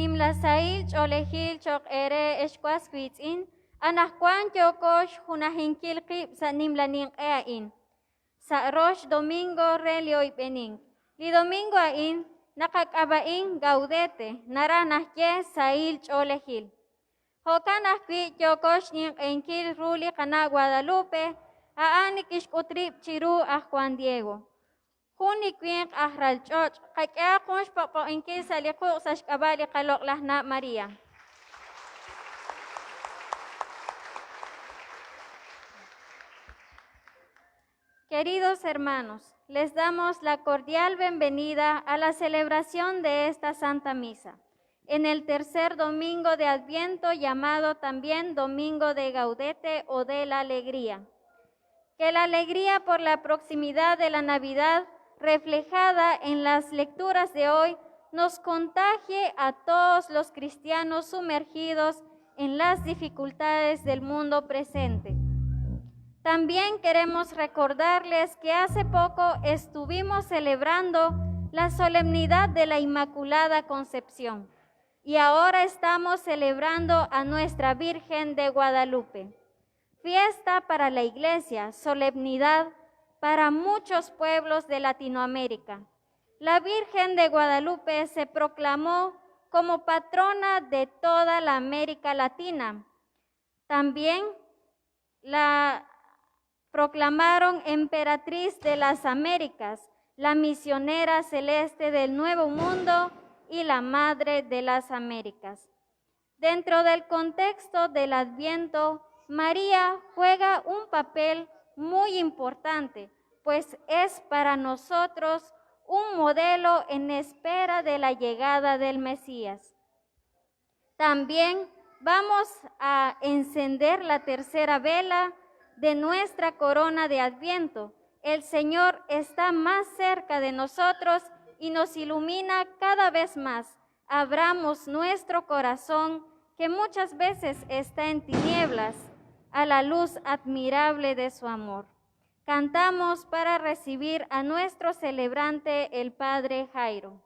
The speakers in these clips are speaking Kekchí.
Nimla sahil ch'oolejil cho'q eere ex was wiitz'in, anaqwan yooko xjunajinkil qib' sa' nimla ninq'e a'in. Sa' rox domingo re li oyb'enink. Li domingo a'in naqak'ab'a'in Gaudete, naraj naxye sahil ch'oolejil. Jo'kan ajwi' yooko xninq'ehinkil ru li qana' Guadalupe, a'an li kixk'ut rib' chiru aj Juan Diego. Jun li winq aj ral ch'och', qak'ehaq jun xpoq'poq'inkil sa' li quq' sa' xk'ab'a' li qaloq'laj na' María. Queridos hermanos, les damos la cordial bienvenida a la celebración de esta Santa Misa, en el tercer domingo de Adviento llamado también Domingo de Gaudete o de la Alegría. Que la alegría por la proximidad de la Navidad reflejada en las lecturas de hoy nos contagie a todos los cristianos sumergidos en las dificultades del mundo presente. También queremos recordarles que hace poco estuvimos celebrando la solemnidad de la Inmaculada Concepción y ahora estamos celebrando a nuestra Virgen de Guadalupe. Fiesta para la Iglesia, solemnidad para muchos pueblos de Latinoamérica. La Virgen de Guadalupe se proclamó como patrona de toda la América Latina. También la proclamaron emperatriz de las Américas, la misionera celeste del Nuevo Mundo y la madre de las Américas. Dentro del contexto del Adviento, María juega un papel muy importante, pues es para nosotros un modelo en espera de la llegada del Mesías. También vamos a encender la tercera vela de nuestra corona de Adviento. El Señor está más cerca de nosotros y nos ilumina cada vez más. Abramos nuestro corazón, que muchas veces está en tinieblas, a la luz admirable de su amor. Cantamos para recibir a nuestro celebrante, el Padre Jairo.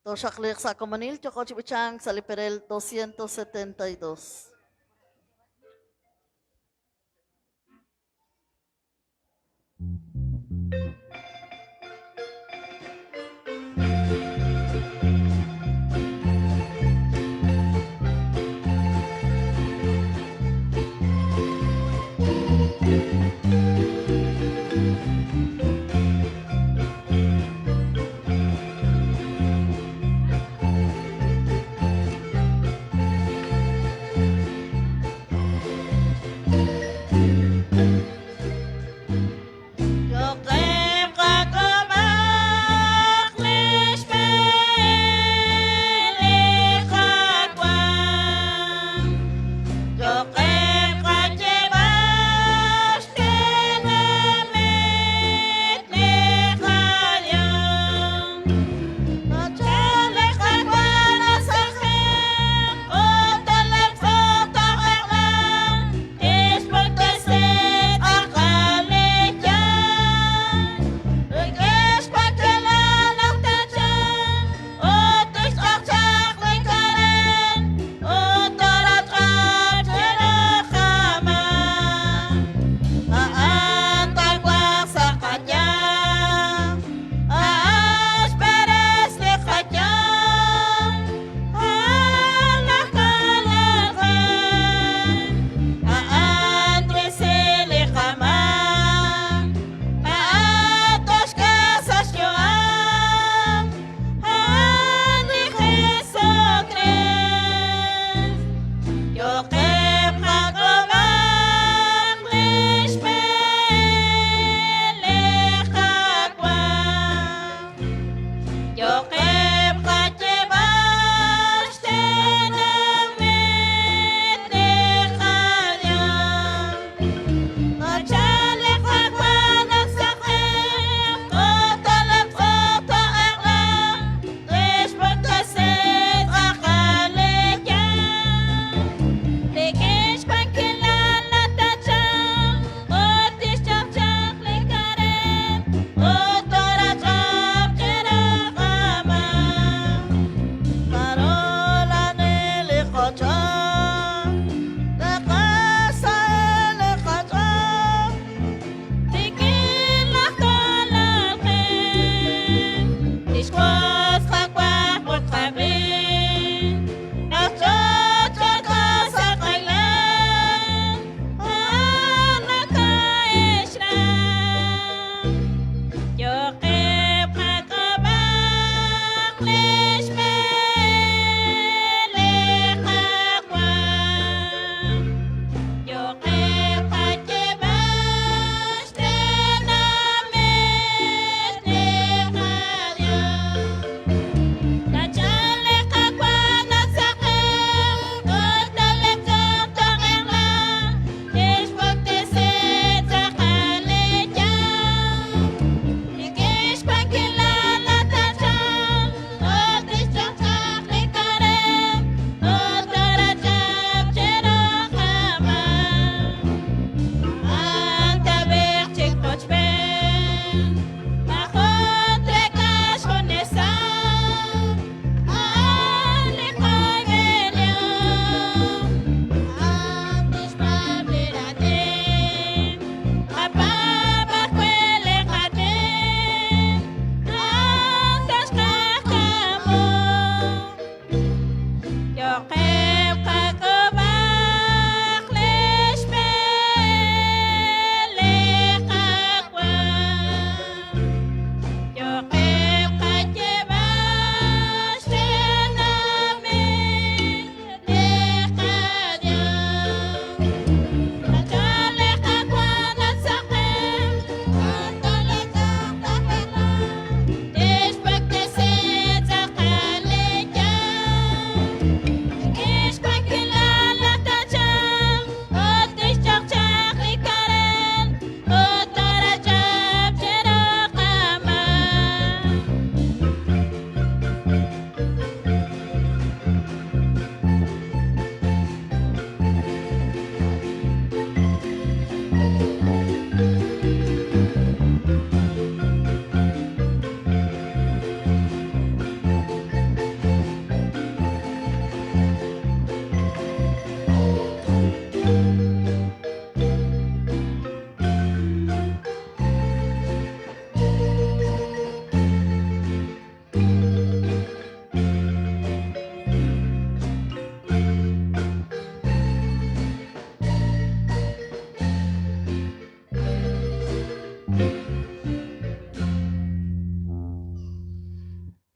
Toxaqliq sa' komonil yooko chi b'ichank sa' li perel 272.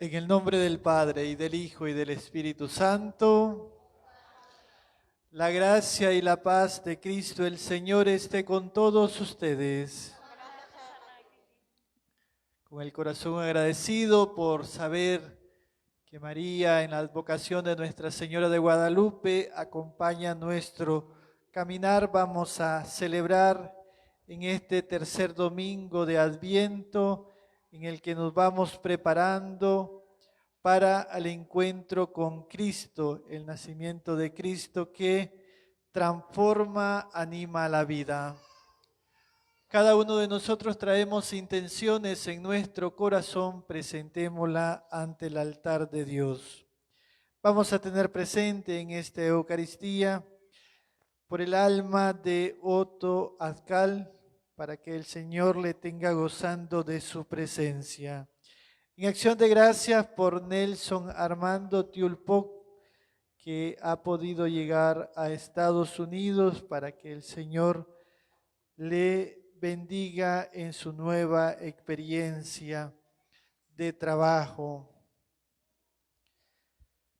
En el nombre del Padre y del Hijo y del Espíritu Santo, la gracia y la paz de Cristo el Señor esté con todos ustedes. Con el corazón agradecido por saber que María, en la advocación de Nuestra Señora de Guadalupe, acompaña nuestro caminar, vamos a celebrar en este tercer domingo de Adviento, en el que nos vamos preparando para el encuentro con Cristo, el nacimiento de Cristo que transforma, anima la vida. Cada uno de nosotros traemos intenciones en nuestro corazón, presentémosla ante el altar de Dios. Vamos a tener presente en esta Eucaristía por el alma de Otto Azcal, para que el Señor le tenga gozando de su presencia. En acción de gracias por Nelson Armando Tiulpoc, que ha podido llegar a Estados Unidos, para que el Señor le bendiga en su nueva experiencia de trabajo.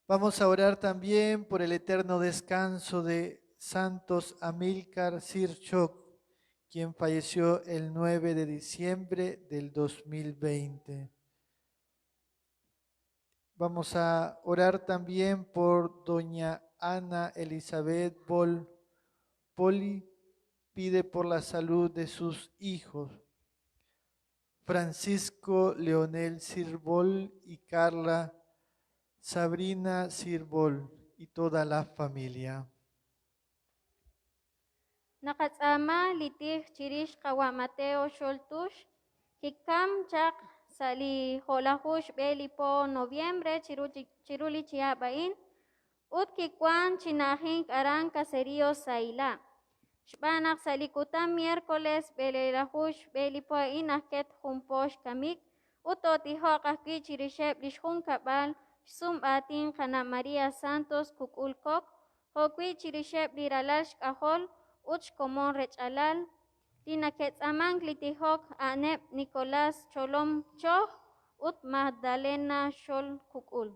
Vamos a orar también por el eterno descanso de Santos Amílcar Sirchok, quien falleció el 9 de diciembre del 2020. Vamos a orar también por doña Ana Elizabeth Bol Poli, pide por la salud de sus hijos, Francisco Leonel Sirbol y Carla Sabrina Sirbol y toda la familia. Naqatz'aama li tij chirix qawa' Mateo Xoltux, kikam chaq sa' li jo'laju xb'e li po noviembre chiru li chihab' a'in ut kiwan chi na'ajink aran Caserío Sayla'. Xb'aan naq sa' li kutan miércoles b'eleelaju xb'e li po a'in najket jun po xkamik ut tootijoq ajwi' chirixeb' li xjunkab'al xsum aatin qana' María Santos Kuk'ul Kok, jo'wi' chirixeb' li ralal xk'ajol ut xkomon rech'alal. Li nake'tz'aamank li tijok a'aneb' Nicolás Cholom Choj ut Magdalena Xol Kuk'ul.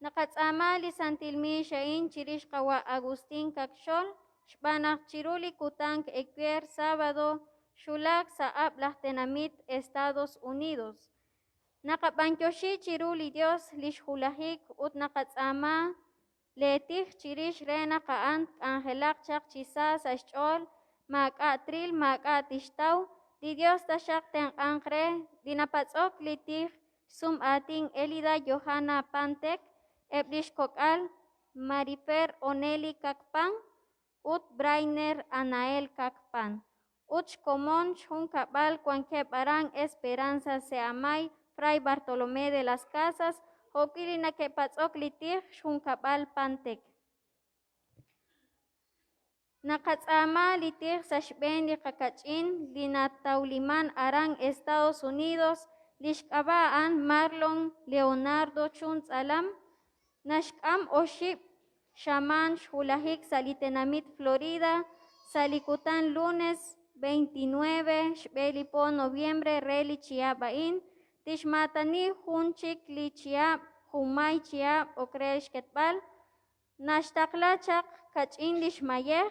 Naqatz'aama li santil miix a'in chirix qawa' Agustín Kakxol, xb'aan naq chiru li kutan ewer sábado xwulak sa' ab'l aj tenamit Estados Unidos. Naqab'anyoxi chiru li Dios li xwulajik ut naqatz'aama leetij chirix re naq a'an tk'anjelaq chaq chi sa sa' xch'ool, maak'a' tril, maak'a' tixtaw, li Dios taxaq tenq'anq re. Li napatz'ok li tij xsum aatin Elida Johanna Pantek, eb' li xkok'al Marifer Oneli Kakpan ut Brainer Anael Kakpan. Ut xkomon xjunkab'al wankeb' aran Esperanza Seamay, Fray Bartolomé de las Casas, jo'wi' li nake'patz'ok li tij xjunkab'al Pantek. Naqatz'aama li tij sa' xb'een li qakach'in li natawliman aran Estados Unidos, li xk'ab'a' a'an Marlon Leonardo Chun Tz'alam, naxk'am oxib' xamaan xwulajik sa' li tenamit Florida, sa' li kutan lunes 29 xb'e li po noviembre re li chihab' a'in, tixmaatani jun chik li chihab', junmay chihab' ok re xketb'al, naxtaqla chaq kach'in li xmayej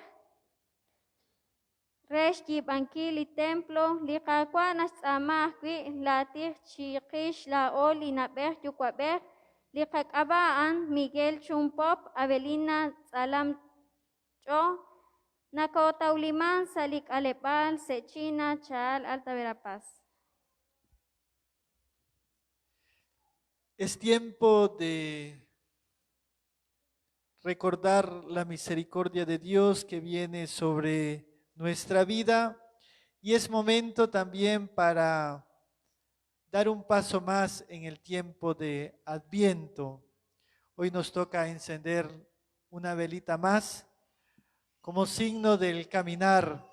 re xyiib'ankil li templo. Li Qaawa' naxtz'aama ajwi' laatij chiqix laa'o li na'b'ej yuwa'b'ej. Li qak'ab'a' a'an Miguel Chumpop, Avelina Tz'alam Ch'o, nakootawliman sa' li k'aleb'aal Sechina, Chahal, Alta Verapaz. Es tiempo de recordar la misericordia de Dios que viene sobre nuestra vida y es momento también para dar un paso más en el tiempo de Adviento. Hoy nos toca encender una velita más como signo del caminar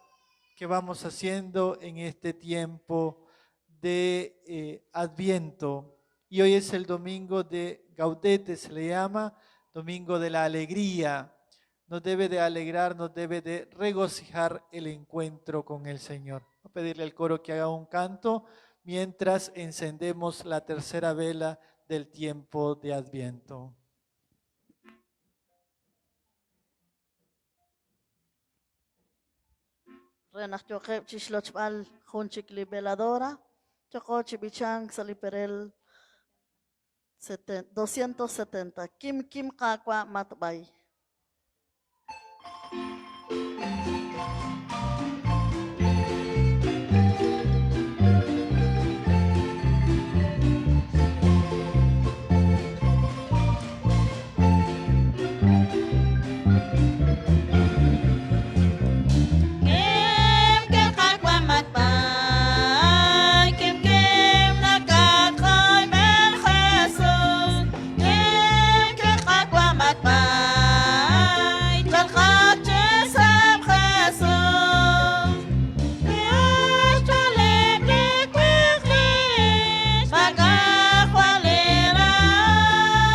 que vamos haciendo en este tiempo de Adviento. Y hoy es el domingo de Gaudete, se le llama Domingo de la Alegría. Nos debe de alegrar, nos debe de regocijar el encuentro con el Señor. Voy a pedirle al coro que haga un canto mientras encendemos la tercera vela del tiempo de Adviento. Re naq yooqeb' chixlochb'al jun chik li veladora, yooqo chi b'ichank sa' li perel 270. Kim Kim Qaawa' Matb'ay. Kim Kim Qaawa' Matb'ay, Kim Kim nakatqoyb'en Jesus. Kim Kim Qaawa' Matb'ay, chalqat chi seeb' Jesus. Li xch'ooleb' li winq maak'a' li raam. Jesus.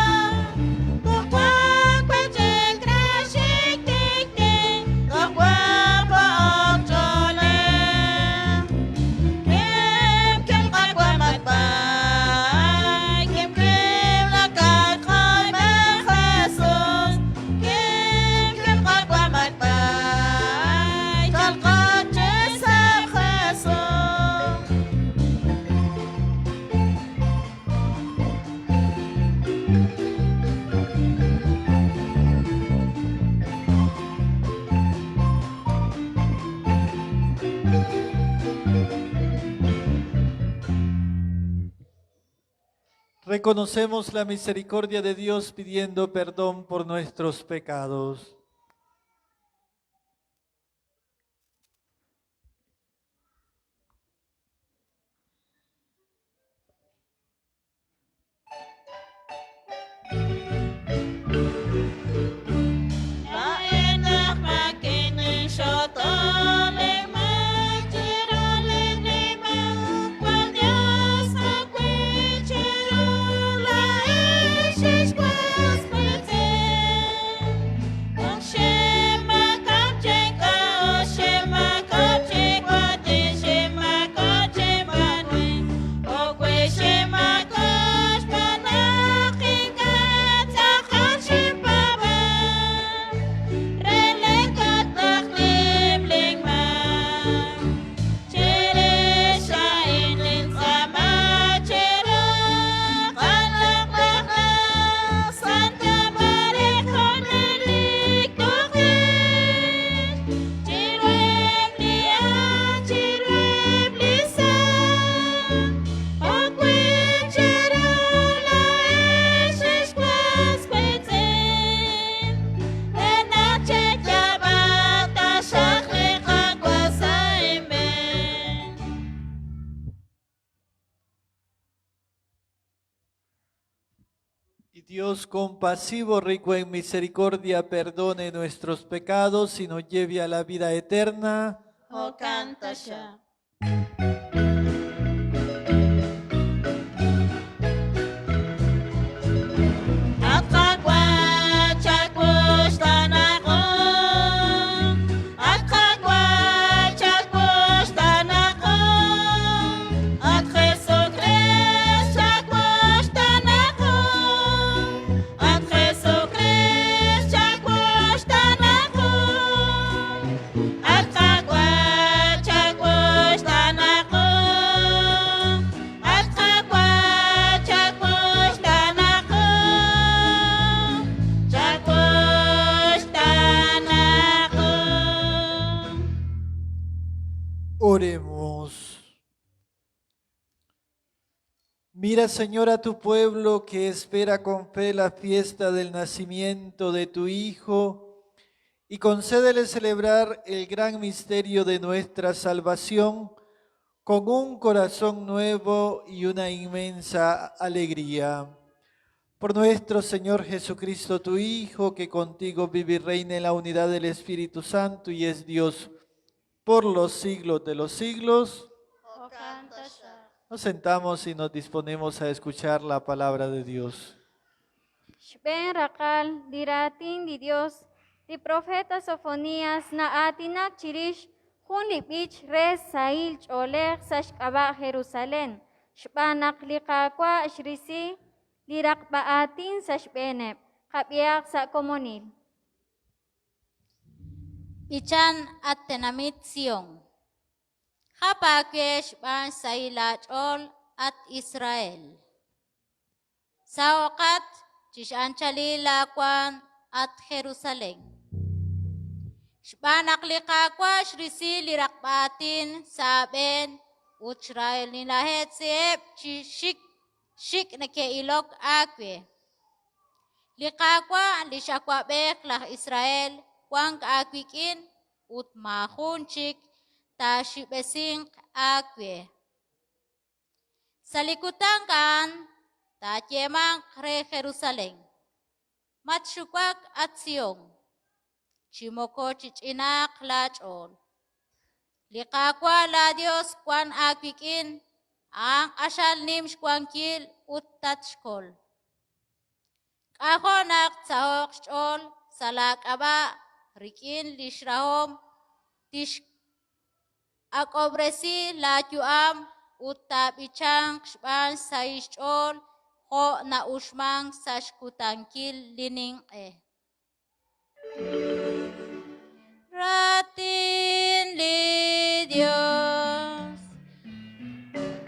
Reconocemos la misericordia de Dios pidiendo perdón por nuestros pecados. Laenak makinig siya Y Dios compasivo, rico en misericordia, perdone nuestros pecados y nos lleve a la vida eterna. Jo'kan taxaq. At Qaawa' chakuxtaanaqo, at Qaawa' chakuxtaanaqo, at Jesucrist chakuxtaanaqo, at Jesucrist chakuxtaanaqo, at Qaawa' chakuxtaanaqo, at Qaawa' chakuxtaanaqo, chakuxtaanaqo. Oremos. Mira, Señor, a tu pueblo que espera con fe la fiesta del nacimiento de tu Hijo y concédele celebrar el gran misterio de nuestra salvación con un corazón nuevo y una inmensa alegría. Por nuestro Señor Jesucristo, tu Hijo, que contigo vive y reina en la unidad del Espíritu Santo y es Dios por los siglos de los siglos. Jo'kan taxaq. Nos sentamos y nos disponemos a escuchar la palabra de Dios. Xb'een raqal li raatin li Dios, li profeta Sofonías na'aatinak chirix Jun li b'ich re sahil ch'oolej sa' xk'ab'a' Jerusalén, xb'aan naq li Qaawa' xrisi li raqb'a aatin sa' xb'eeneb'. Qab'ihaq sa' komonil. B'ichan at tenamit Sión. Jap aawe xb'aan xsahil aach'ool at Israel. Saho'qat chi x'anchalil laawaanm at Jerusalén. Xb'aan naq li Qaawa' xrisi li raqb'a aatin sa' aab'een ut xrahilnilaheb' chi xik xik' neke'ilok aawe. Li Qaawa', li x'awab'ej laj Israel, wank aawik'in ut maajun chik taaxib'esinq aawe. Sa' li kutan a'an taayeemanq re Jerusalén: Matxuwak, at Sión, chi moko chich'inaaq laach'ool. Li Qaawa' laaYos wank aawik'in, a'an q'axal nim xwankil ut tatxkol. K'ajo' naq tsaho'q xch'ool sa' laak'ab'a' rik'in li xrahom tix'ak'ob'resi laayu'am ut taab'ichanq xb'aan xsahil xch'ool jo' na'uxmank sa' xkutankil li ninq'e. Raatin li Yos.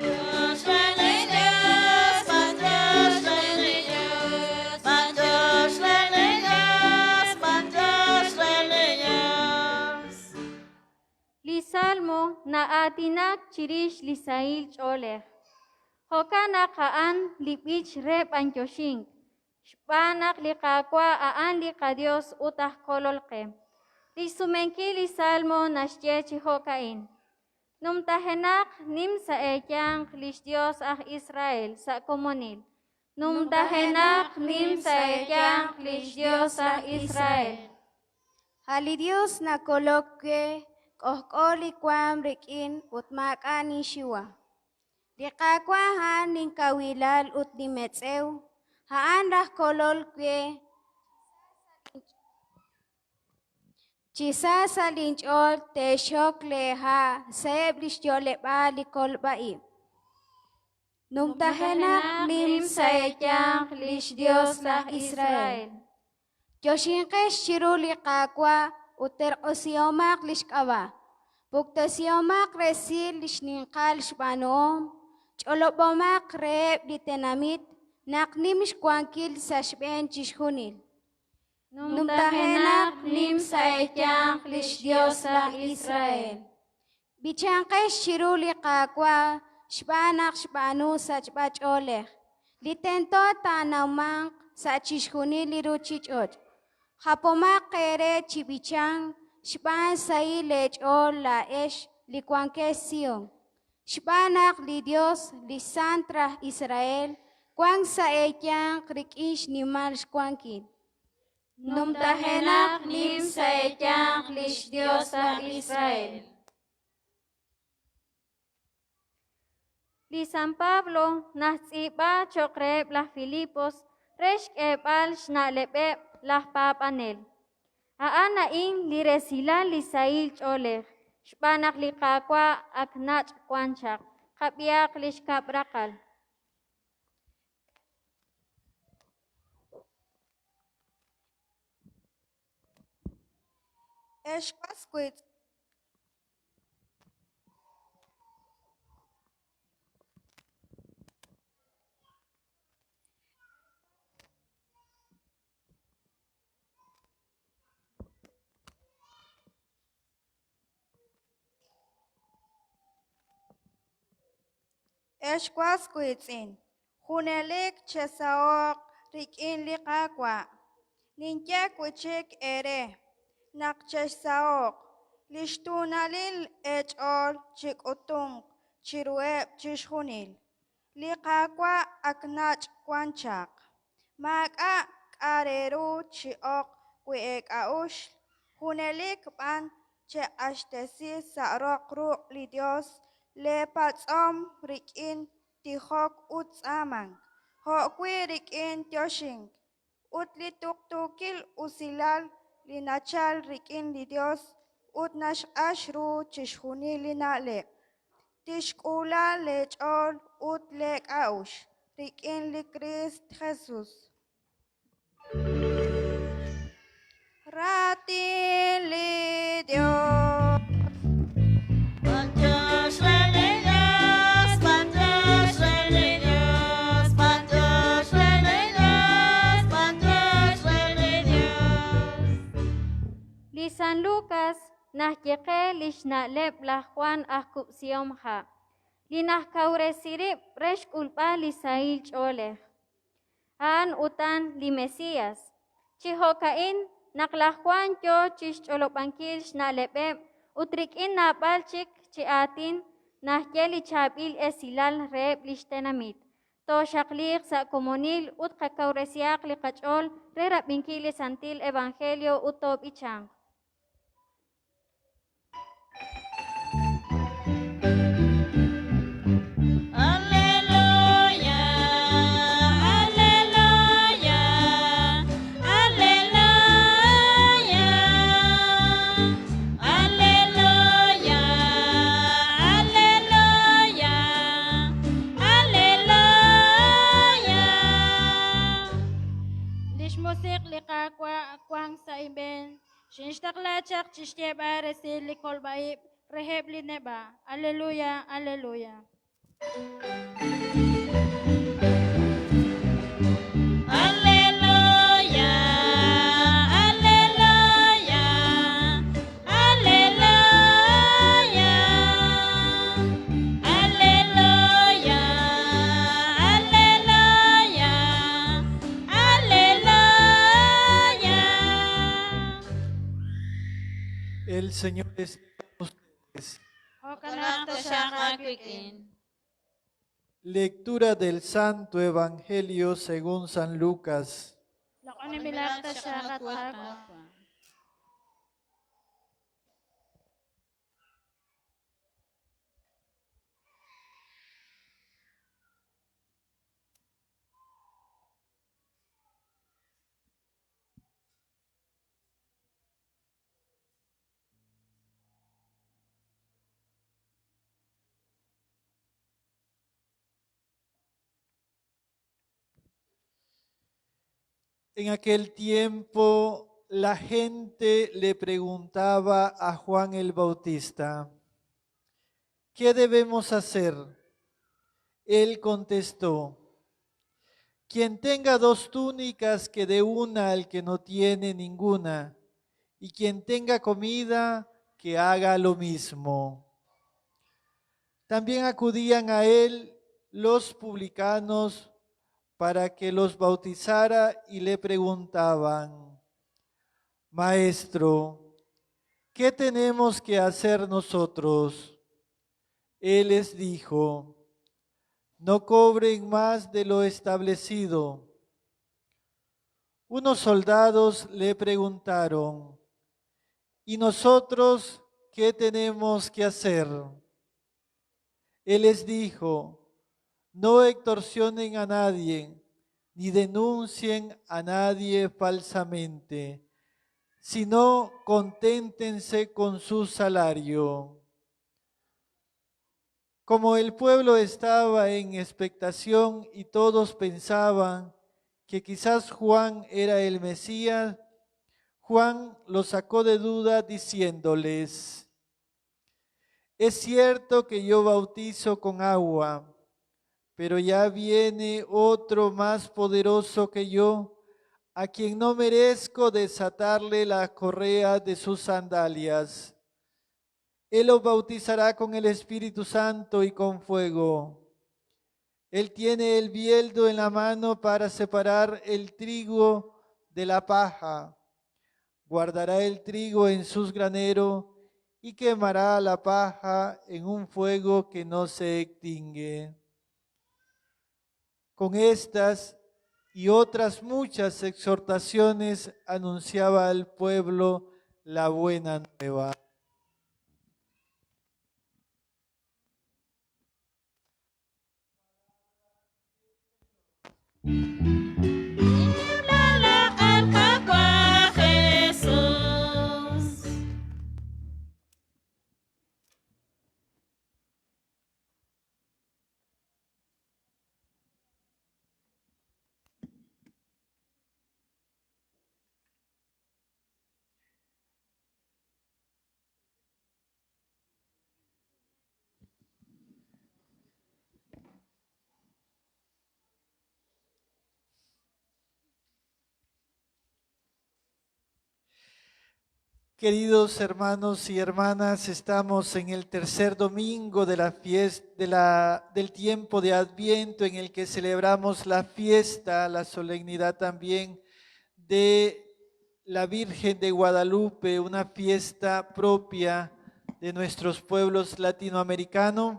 Dios re li Dios, Dios re li Dios, Dios re li Dios, Dios re li Dios. Li Salmo na'aatinak chirix li sahil ch'oolej. Jo'kan naq a'an li b'ich re b'anyoxink, xb'aan naq li Qaawa' a'an li qaDios ut aj Kolol qe. Li xsumenkil li Salmo naxye chi jo'ka'in: Numtajenaq nim sa' eeyanq li xYos aj Israel sa' komonil. Numtajenaq nim sa' eeyanq li xYos aj Israel. A' li Dios nakolok we, k'ojk'o li waanm rik'in ut maak'a' ninxiwa. Li Qaawa' a'an linkawilal ut linmetz'ew, a'an laj kolol we. Chi sa sa' linch'ool teexok leeha' sa'eb' li xyo'leb'aal li kolb'a ib'. Numtajenaq nim sa' eeyanq li xYos laj Israel. Yoxinqex chiru li Qaawa' ut terq'usihomaq li xk'ab'a'. Puktesihomaq resil li xninqal xb'aanuhom, ch'olob'omaq reheb' li tenamit naq nim xwankil sa' xb'een chixjunil. Numtajenaq nim sa' eeyanq li xYos laj Israel. B'ichanqex chiru li Qaawa' xb'aan naq xb'aanu sachb'ach'oolej li tento taanawmanq sa' chixjunil li ruuchich'och'. Japomaq eere chi b'ichank xb'aan xsahil leech'ool laa'ex li wankex Sión, xb'aan naq li Yos, li xSant raj Israel, wank sa' eeyanq rik'in xnimal xwankil. Numtajenaq nim sa' eeyanq li xYos laj Israel. Li San Pablo naxtz'iib'a cho'q reheb' laj Filipos re xk'eeb'al xna'leb'eb' laj paab'anel. A'an a'in li resilal li sahil ch'oolej, xb'aan naq li Qaawa' ak nach' wan chaq. Qab'ihaq li xkab' raqal. Ex was wiitz'in, Ex was wiitz'in, junelik chesaho'q rik'in li Qaawa'. Ninye wi' chik eere naq chexsaho'q. Li xtuunalil eech'ool chik'utunq chiruheb' chixjunil. Li Qaawa' ak nach' wan chaq. Maak'a' k'a' re ru chi'oq wi' eek'a'uxl, junelik b'an cheq'axtesi sa' roq ruq' li Yos leepatz'om rik'in tijok ut tz'aamank, jo'wi' rik'in yoxink. Ut li tuqtuukil usilal li nachalk rik'in li Yos ut naxq'ax ru chixjunil li na'leb'. Tixk'uula leech'ool ut leek'a'uxl rik'in li Kriist Jesus. Raatin li Yos. B'antiox re li Dios, b'antiox re li Dios, b'antiox re li Dios, b'antiox re li Dios. Li San Lucas naxye qe li xna'leb' laj Juan aj Kub'sihom Ha', li naxkawresi rib' re xk'ulb'al li sahil ch'oolej. A'an utan li Mesías. Chi jo'ka'in, naq laj Juan yoo chixch'olob'ankil xna'leb'eb' ut rik'in naab'al chik chi aatin naxye li chaab'il esilal reheb' lix tenamit. Tooxaqliiq sa' komonil ut qakawresihaq li qach'ool re rab'inkil li Santil Evangelio ut toob'ichanq. Aleluya, aleluya, aleluya, aleluya, aleluya, aleluya. Lix musiq li Qaawa' wank sa' inb'een, xinxtaqla chaq chi xyeeb'al resil li kolb'a-ib' reheb' li neb'a'. Aleluya, aleluya. Aleluya, aleluya, aleluya, aleluya, aleluya, aleluya. El Señor es con ustedes. Jo'kan taxaq aawik'in. Lectura del Santo Evangelio según San Lucas. Loq'oninbilaq taxaq at Qaawa'. En aquel tiempo la gente le preguntaba a Juan el Bautista, ¿qué debemos hacer? Él contestó, quien tenga dos túnicas, que dé una al que no tiene ninguna, y quien tenga comida, que haga lo mismo. También acudían a él los publicanos para que los bautizara y le preguntaban, Maestro, ¿qué tenemos que hacer nosotros? Él les dijo, no cobren más de lo establecido. Unos soldados le preguntaron, ¿y nosotros qué tenemos que hacer? Él les dijo, no extorsionen a nadie, ni denuncien a nadie falsamente, sino conténtense con su salario. Como el pueblo estaba en expectación y todos pensaban que quizás Juan era el Mesías, Juan los sacó de duda diciéndoles, es cierto que yo bautizo con agua, pero ya viene otro más poderoso que yo, a quien no merezco desatarle la correa de sus sandalias. Él los bautizará con el Espíritu Santo y con fuego. Él tiene el bieldo en la mano para separar el trigo de la paja. Guardará el trigo en sus graneros y quemará la paja en un fuego que no se extingue. Con estas y otras muchas exhortaciones anunciaba al pueblo la buena nueva. Nim lal Qaawa' Jesus. Queridos hermanos y hermanas, estamos en el tercer domingo de la fiesta, de la, del tiempo de Adviento en el que celebramos la fiesta, la solemnidad también de la Virgen de Guadalupe, una fiesta propia de nuestros pueblos latinoamericanos,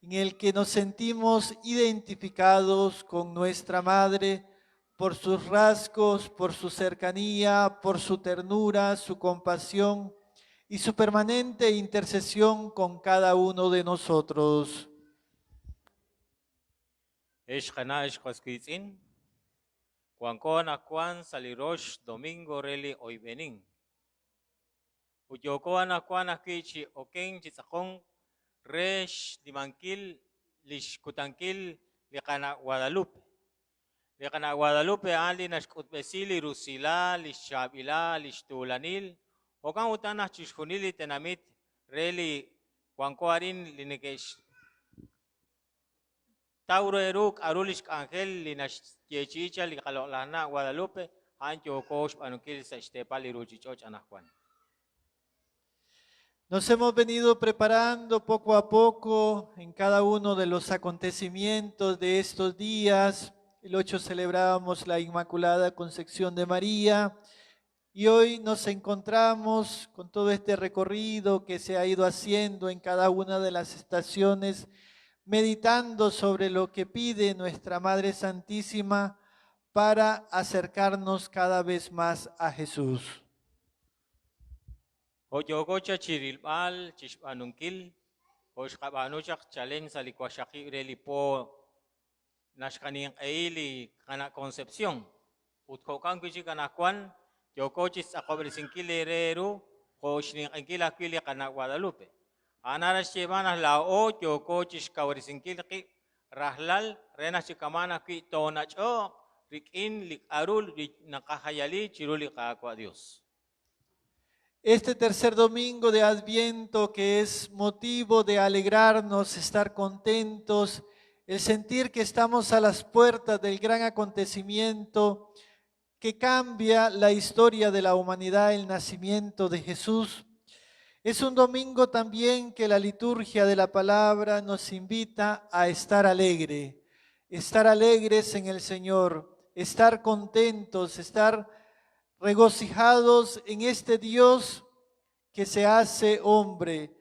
en el que nos sentimos identificados con nuestra Madre por sus rasgos, por su cercanía, por su ternura, su compasión y su permanente intercesión con cada uno de nosotros. Ex qana' ex qas qiitz'in, wanko anaqwan sa' li rox domingo re li oyb'enin. Ut yooko anaqwan ajwi' chi okenk chi tz'aqonk re xnimankil lix kutankil li qana' Guadalupe. Li qana' Guadalupe a'an li naxk'utb'esi li rusilal, lix chaab'ilal, lix tuulanil. Jo'kan utan naq chixjunil li tenamit re li wanko arin li neke'xtaw re ru k'a'ru lix k'anjel li naxyeechi'i chaq li qaloq'laj na' Guadalupe, a'an yooko xb'aanunkil sa' xteepal li ruchich'och' anaqwan. Nos hemos venido preparando poco a poco en cada uno de los acontecimientos de estos días. El 8 celebrábamos la Inmaculada Concepción de María y hoy nos encontramos con todo este recorrido que se ha ido haciendo en cada una de las estaciones, meditando sobre lo que pide nuestra Madre Santísima para acercarnos cada vez más a Jesús. Jo' yooko chaq chirilb'al, chixb'aanunkil, jo' xqab'aanu chaq chalen sa' li waqxaqib' re li po naxqaninq'ehi li qana' Concepción. Ut jo'kan wi' chik anaqwan yooko chixtz'aqob'resinkil re ru jo' xninq'ehinkil ajwi' li qana' Guadalupe. A'an naraj xyeeb'al naq laa'o yooko chixkawresinkil qib' rajlal re naq chikaman ajwi' toonach'oq rik'in li k'a'ru li naqajayali chiru li Qaawa' Dios. Este tercer domingo de Adviento, que es motivo de alegrarnos, estar contentos, el sentir que estamos a las puertas del gran acontecimiento que cambia la historia de la humanidad, el nacimiento de Jesús. Es un domingo también que la liturgia de la palabra nos invita a estar alegre, estar alegres en el Señor, estar contentos, estar regocijados en este Dios que se hace hombre,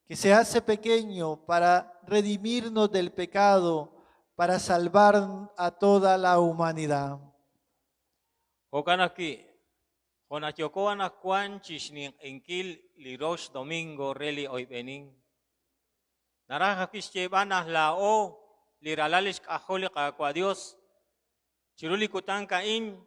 que se hace pequeño para redimirnos del pecado, para salvar a toda la humanidad. Jo'kan ajwi', jo' naq yooko anaqwan chixninq'ehinkil li rox domingo re li oyb'enin. Naraj ajwi' xyeeb'al naq laa'o li ralal xk'ajol li Qaawa' Dios chiru li kutan a'in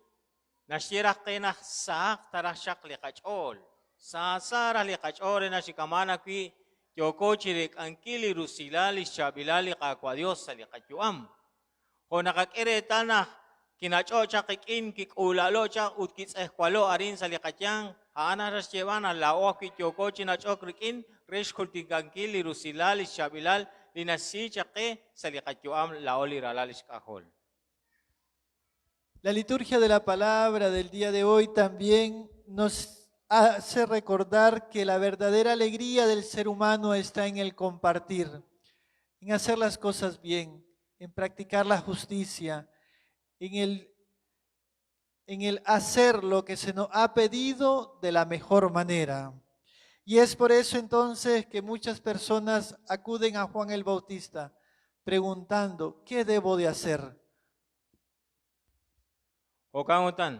naxye raj qe naq sahaq taraj xaq li qach'ool. Saasa raj li qach'ool re naq chikaman ajwi' yooko chireek'ankil li rusilal li xchaab'ilal li Qaawa' Dios sa' li qayu'am. Jo' naqak'e reetal naq kinach'o' chaq qik'in kik'uula'lo' chaq ut kitz'ejwalo' arin sa' li qayanq, a'an naraj xyeeb'al naq laa'o ajwi' yooko chi nach'ok rik'in re xjultikankil li rusilal li xchaab'ilal li naxsi chaq qe sa' li qayu'am laa'o li ralal xk'ajol. La liturgia de la palabra del día de hoy también nos hace recordar que la verdadera alegría del ser humano está en el compartir, en hacer las cosas bien, en practicar la justicia, en el hacer lo que se nos ha pedido de la mejor manera. Y es por eso entonces que muchas personas acuden a Juan el Bautista preguntando, ¿qué debo de hacer? Jo'kan utan,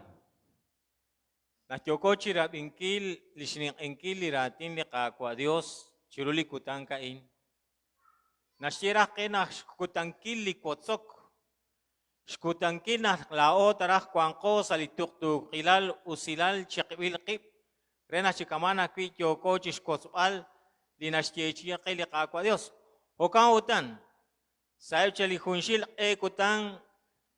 naq yooko chirab'inkil li xninq'ehinkil li raatin li Qaawa' Dios chiru li kutan a'in. Naxye raj qe naq xkutankil li wotzok, xkutankil naq laa'o taraj wanqo sa' li tuqtuukilal usilal chiqib'il qib' re naq chikaman ajwi' yooko chixwotzb'al li naxyeechi'i qe li Qaawa' Dios. Jo'kan utan, sa'eb' chaq li junxil q'e kutan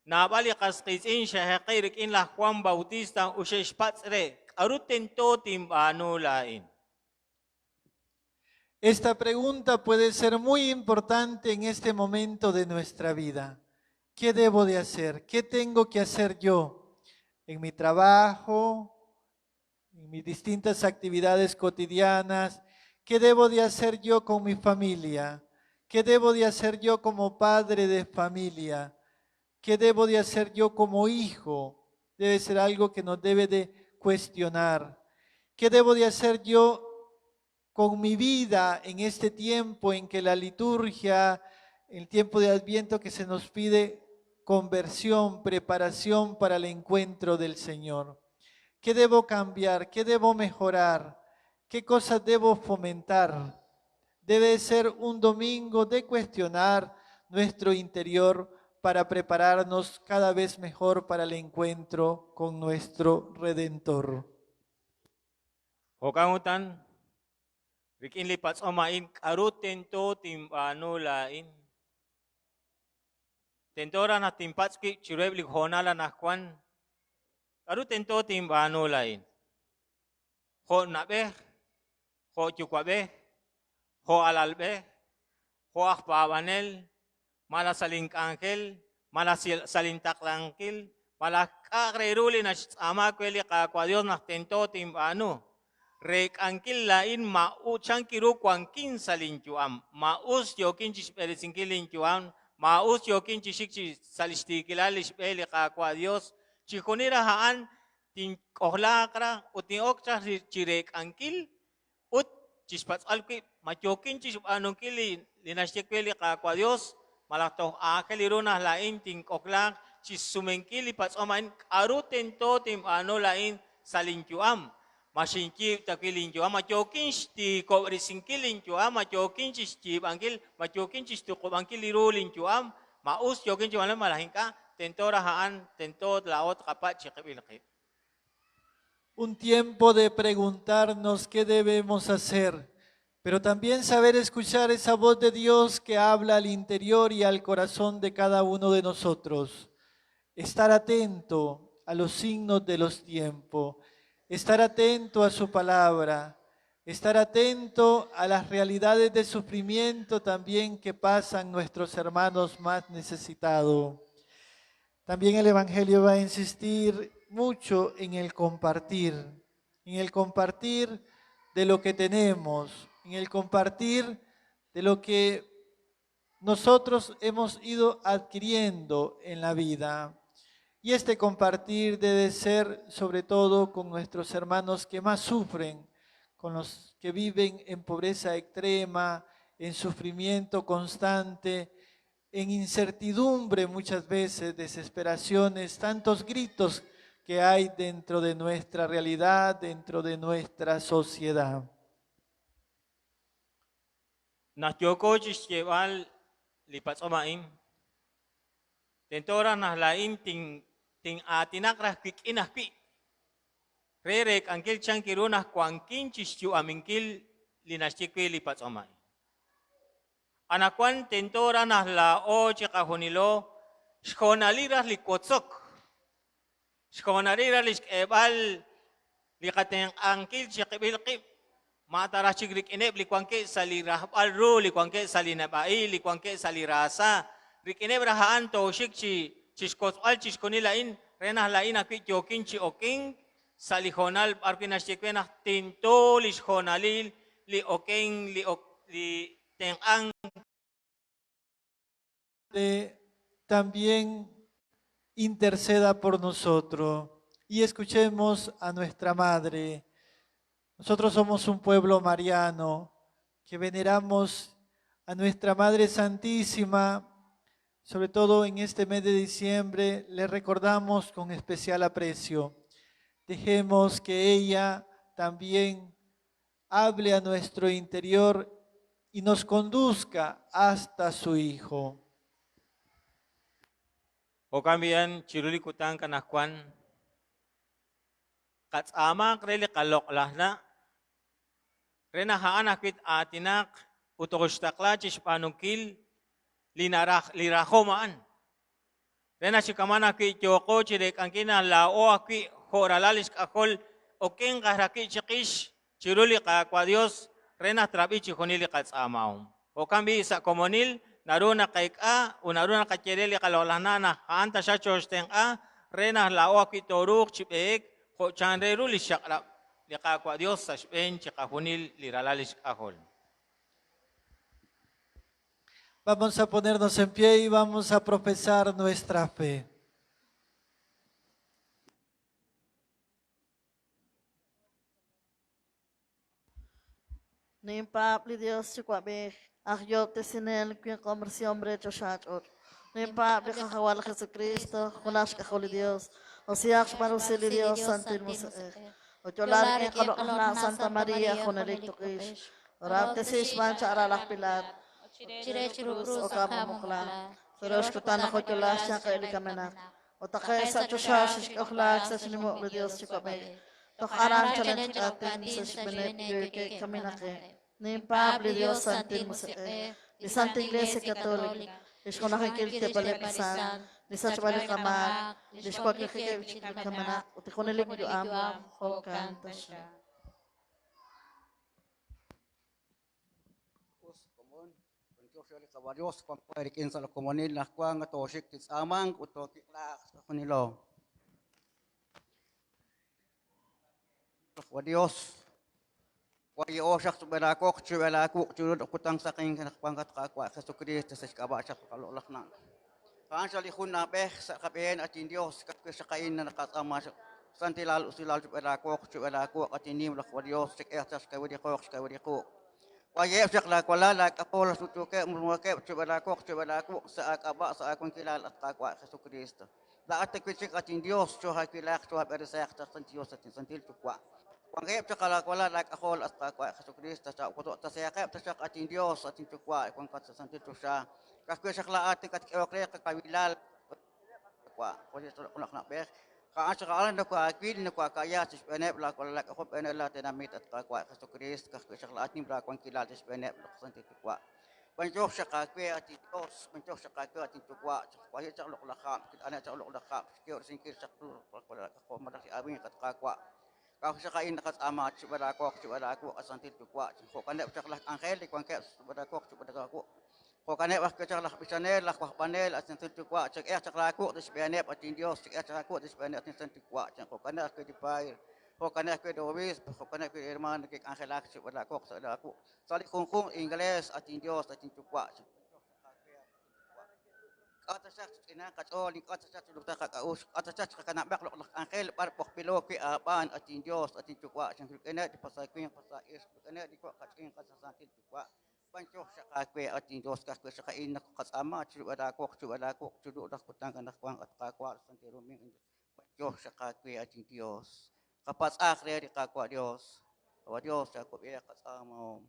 naab'al li qas qiitz'in xe'jeqi' rik'in laj Juan Bautista ut xe'xpatz' re k'a'ru tento tinb'aanu laa'in. Esta pregunta puede ser muy importante en este momento de nuestra vida. ¿Qué debo de hacer? ¿Qué tengo que hacer yo en mi trabajo, en mis distintas actividades cotidianas? ¿Qué debo de hacer yo con mi familia? ¿Qué debo de hacer yo como padre de familia? ¿Qué debo de hacer yo como hijo? Debe ser algo que nos debe de cuestionar. ¿Qué debo de hacer yo con mi vida en este tiempo en que la liturgia, el tiempo de Adviento que se nos pide conversión, preparación para el encuentro del Señor? ¿Qué debo cambiar? ¿Qué debo mejorar? ¿Qué cosas debo fomentar? Debe ser un domingo de cuestionar nuestro interior para prepararnos cada vez mejor para el encuentro con nuestro Redentor. Jo'kan utan, rik'in li patz'om a'in, k'aru tento tinb'aanu laa'in? Tento raj naq tinpatz' wib' chiruheb' li hoonal anaqwan, k'aru tento tinb'aanu laa'in? Jo' na'b'ej, jo' yuwa'b'ej, jo' alalb'ej, jo' aj paab'anel, malaj sa' link'anjel, malaj sa' lintaqlankil, malaj k'a'aq re ru li naxtz'aama we li Qaawa' Dios naq tento tinb'aanu. Reek'ankil laa'in ma chan ru wankin sa' linyu'am, ma us yookin chi xb'eresinkil linyu'am, ma us yookin chi xik chi sa' li xtiikilal li xb'e li Qaawa' Dios. Chixjunil raj a'an tink'ojlaaq raj ut tin'ok raj chi reek'ankil ut chixpatz'b'al wib' ma yookin chixb'aanunkil li li naxye we li Qaawa' Dios, malaj toj aajel ru naq laa'in tink'ojlaaq chixsumenkil li patz'om a'in, k'aru tento tinb'aanu laa'in sa' linyu'am? Ma xinyiib' ta wi' linyu'am, ma yookin xtiikob'resinkil linyu'am, ma yookin chixyiib'ankil, ma yookin chixtuqub'ankil li ru linyu'am, ma us yookin chi malaj ink'a', tento raj a'an, tento laa'o tqapatz' chiqib'il qib'. Un tiempo de preguntarnos qué debemos hacer, pero también saber escuchar esa voz de Dios que habla al interior y al corazón de cada uno de nosotros. Estar atento a los signos de los tiempos, estar atento a su palabra, estar atento a las realidades de sufrimiento también que pasan nuestros hermanos más necesitados. También el Evangelio va a insistir mucho en el compartir de lo que tenemos, en el compartir de lo que nosotros hemos ido adquiriendo en la vida. Y este compartir debe ser sobre todo con nuestros hermanos que más sufren, con los que viven en pobreza extrema, en sufrimiento constante, en incertidumbre muchas veces, desesperaciones, tantos gritos que hay dentro de nuestra realidad, dentro de nuestra sociedad. Naq yooko chixyeeb'al li patz'om a'in, tento raj naq laa'in tin tin'aatinaq raj wik'in ajwi' re reek'ankil chan ru naq wankin chixyu'aminkil li naxye wi' li patz'om a'in. Anaqwan tento raj naq laa'o chiqajunilo xhoonalil raj li wotzok, xhoonalil raj li xk'eeb'al li qatenq'ankil chiqib'il qib', ma ta raj chik rik'ineb' li wankeb' sa' li rajb'al ru, li wankeb' sa' li neb'a'il, li wankeb' sa' li raasa, rik'ineb' raj a'an tooxik chi chixkotzb'al chixjunil a'in re naq laa'in ajwi' yookin chi okink sa' li hoonal b'ar wi' naxye we naq tento li xhoonalil li oken li ok li tenq'ank. También interceda por nosotros y escuchemos a nuestra Madre. Nosotros somos un pueblo mariano que veneramos a nuestra Madre Santísima, sobre todo en este mes de diciembre, le recordamos con especial aprecio. Dejemos que ella también hable a nuestro interior y nos conduzca hasta su Hijo. Jo'kan b'i'an chiru li kutan anaqwan qatz'aamaq re li qaloq'laj na' re naq a'an ajwi' aatinaq ut toxtaqla chixb'aanunkil li naraj li rajom a'an. Re naq chikaman ajwi' yooqo chireek'ankil naq laa'o ajwi' jo' ralal lix k'ajol okenq aj ajwi' chiqix chiru li Qaawa' Dios re naq trab'i chixjunil li qatz'aamahom. Jo'kan b'i' sa' komonil naru naqeek'a ut naru naqaye re li qaloq'laj na' naq a'an taxaq choxtenq'a re naq laa'o ajwi' tooruuq chi b'eek jo' chan re ru li xchaq'rab' li Qaawa' Dios sa' xb'een chiqajunil li ralal xk'ajol. Vamos a ponernos en pie y vamos a profesar nuestra fe. Ninpaab' li Dios Yuwa'b'ej, aj Yoob'tesinel winq'omrisihom re choxach'och'. Ninpaab' li Qajawal Jesucristo, junaj xk'ajol li Dios, osihaq xb'aan rusil li Dios Santil Musiq'ej. Oyola rik'in qaloq'laj na' Santa Maria, junelik tuq'ix. Orab'tesi xb'aan cha'ral aj Pilaat, Chire chiru krus okamuqla. Sa' rox kutan naq oyola xyanqeb' li kamenaq. Otaqe' sa' choxa xixk'ojlaak sa' xnimuq li Dios Yuwa'b'ej. Toj aran chalen chik'atin sa' xb'eeneb' li yo'yookeb' kamenaqeb'. Ninpaab' li Dios Santil Musiq'ej, li Santa Iglesia Católica, li xjunajinkil xteepaleb' li sant, li sachb'al li qamaak, li xwaklijikeb' chik li kamenaq ut li junelik yu'am jo'kan taxaq. Us komon, b'antiox re li Qawa' Dios wank we rik'in sa' li komonil naq wank tooxik chi tz'aamank ut tootiq'laaq chiqajunilo. Qawa' Dios, waye'o xaq chub'elaawoq chub'elaawuq chiru li kutan saqenk naq wank at Qaawa' Jesucristo sa' xk'ab'a' xaq qaloq'laj na'. A'an xaq li jun na'b'ej sa' qab'een at inDios ka'ajwi' xaq a'in naqatz'aama xaq santilal usilal chub'elaawoq chub'elaawuq at innim laj Qawa' Dios chik'ehaq chaq xkawil li qooq xkawil li quq'. Waye'eb' xaq laawalal laak'ajol sutsuukeb' murmuukeb' chub'elaawoq chub'elaawuq sa' aak'ab'a' sa' aawankilal at Qaawa' Jesucristo. Laa'at ta wi' chik at inDios choohaawilaq choohaab'eresaq chaq sant Dios at insantil Yuwa'. Wankeb' chaq laawalal laak'ajol at Qaawa' Jesucristo tasehaqeb' taxaq at inDios at inYuwa' wankat sa' santil choxa. Ka'ajwi' xaq laa'at nakatk'ehok re qakawilal Qaawa' loq'laj na'b'ej. A'an xaq a'an nawaawil nawaaka'ya chi xb'eeneb' laawalal laak'ajol b'eeneb' laatenamit at Qaawa' Jesucristo ka'ajwi' xaq laa'at nim laawankilal chi xb'eeneb' laj santil Yuwa'. B'antiox xaq aawe at inDios, b'antiox xaq aawe at inYuwa', waye' chaq loq'laj hab', kit'ane' chaq loq'laj hab', xk'ehob'resinkil chaq ru laawalal laak'ajol malaj li awinq at Qaawa'. Ka'ajwi' xaq a'in naqatz'aama chub'elaawoq chub'elaawuq at santil Yuwa', jo'kaneb' chaq laj k'anjel li wankeb' chub'elaawoq chub'elaawuq. Jo'kaneb' ajwi' chaq laj b'ichanel, laj wajb'anel, at santil Yuwa', chak'ehaq chaq laawuq' sa' xb'eeneb' at inDios, chak'ehaq chaq laawuq' sa' xb'eeneb' at insantil Yuwa', jo'kaneb' ajwi' li paay, jo'kaneb' ajwi' li obiisp, jo'kaneb' ajwi' li hermaan neke'k'anjelak chub'elaawuq sa' laawuq' sa' li junjunq inglees, at inDios, at inYuwa'. K'a' taxaq chich'inaaq qach'ool, ink'a' taxaq chiluktaaq qak'a'uxl, k'a' taxaq chiqakanab'aq loq'laj k'anjel b'ar b'oqb'ilo wi' aab'aan, at inDios, at inYuwa', rik'ineb' li pasaawinq, pasaa'ixq, rik'ineb' li wa' qach'inq, at santil Yuwa'. B'antiox xaq aawe, at inDios, ka'ajwi' xaq a'in naqatz'aama chub'elaawuq chub'elaawuq chiru laj kutan anaqwan, at Qaawa' santil Domingo. B'antiox xaq aawe, at inDios. Qapatz'aq re li Qaawa' Dios. Qaawa' Dios, chaakub'e qatz'aamahom.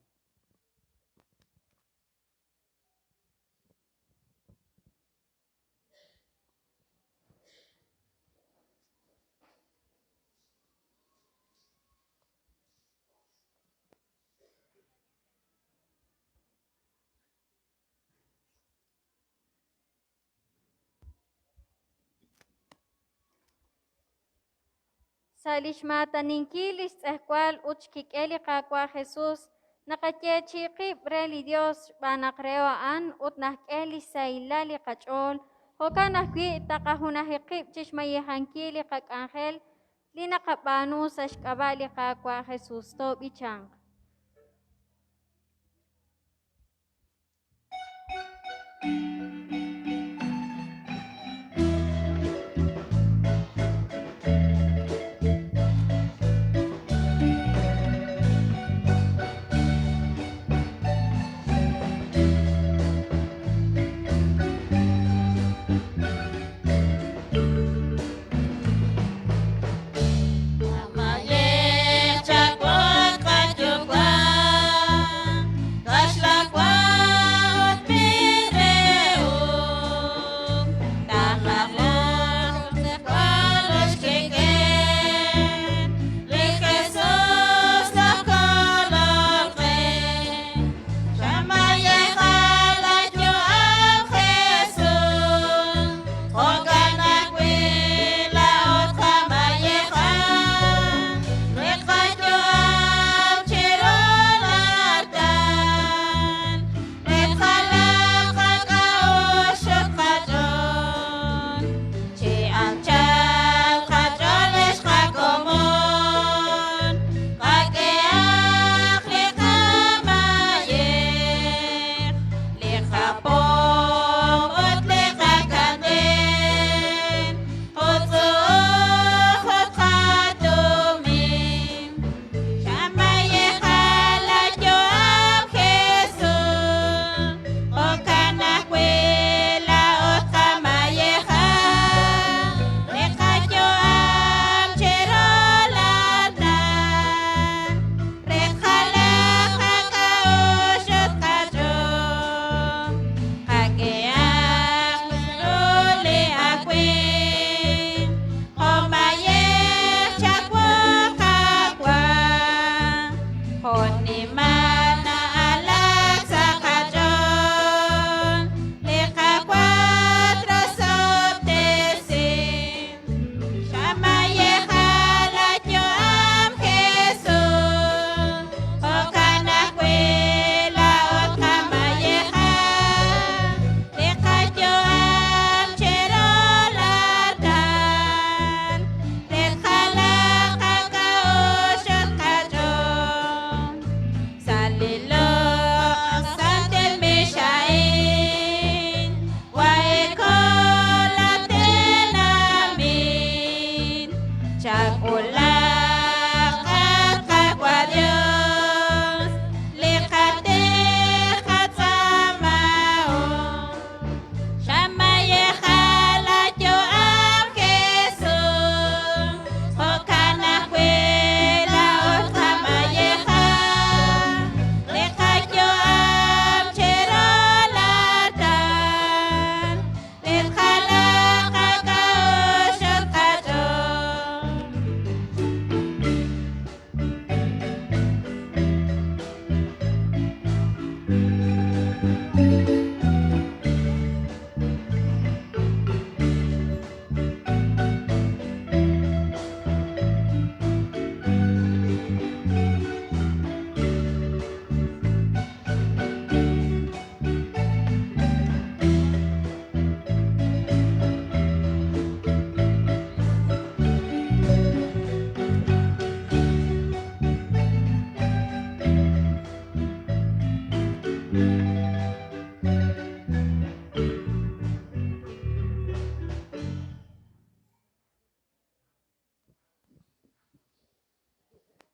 Sa' li xmaataninkil li xtz'ejwal ut xkik'el li Qaawa' Jesus, naqayeechi'i qib' re li Dios xb'aan naq reho a'an ut naxk'e li xsahilal li qach'ool. Jo'kan ajwi' taqajunaji qib' chi xmayejankil li qak'anjel li naqab'aanu sa' xk'ab'a' li Qaawa' Jesus. Toob'ichanq. Amayej chakwat qayuwa'.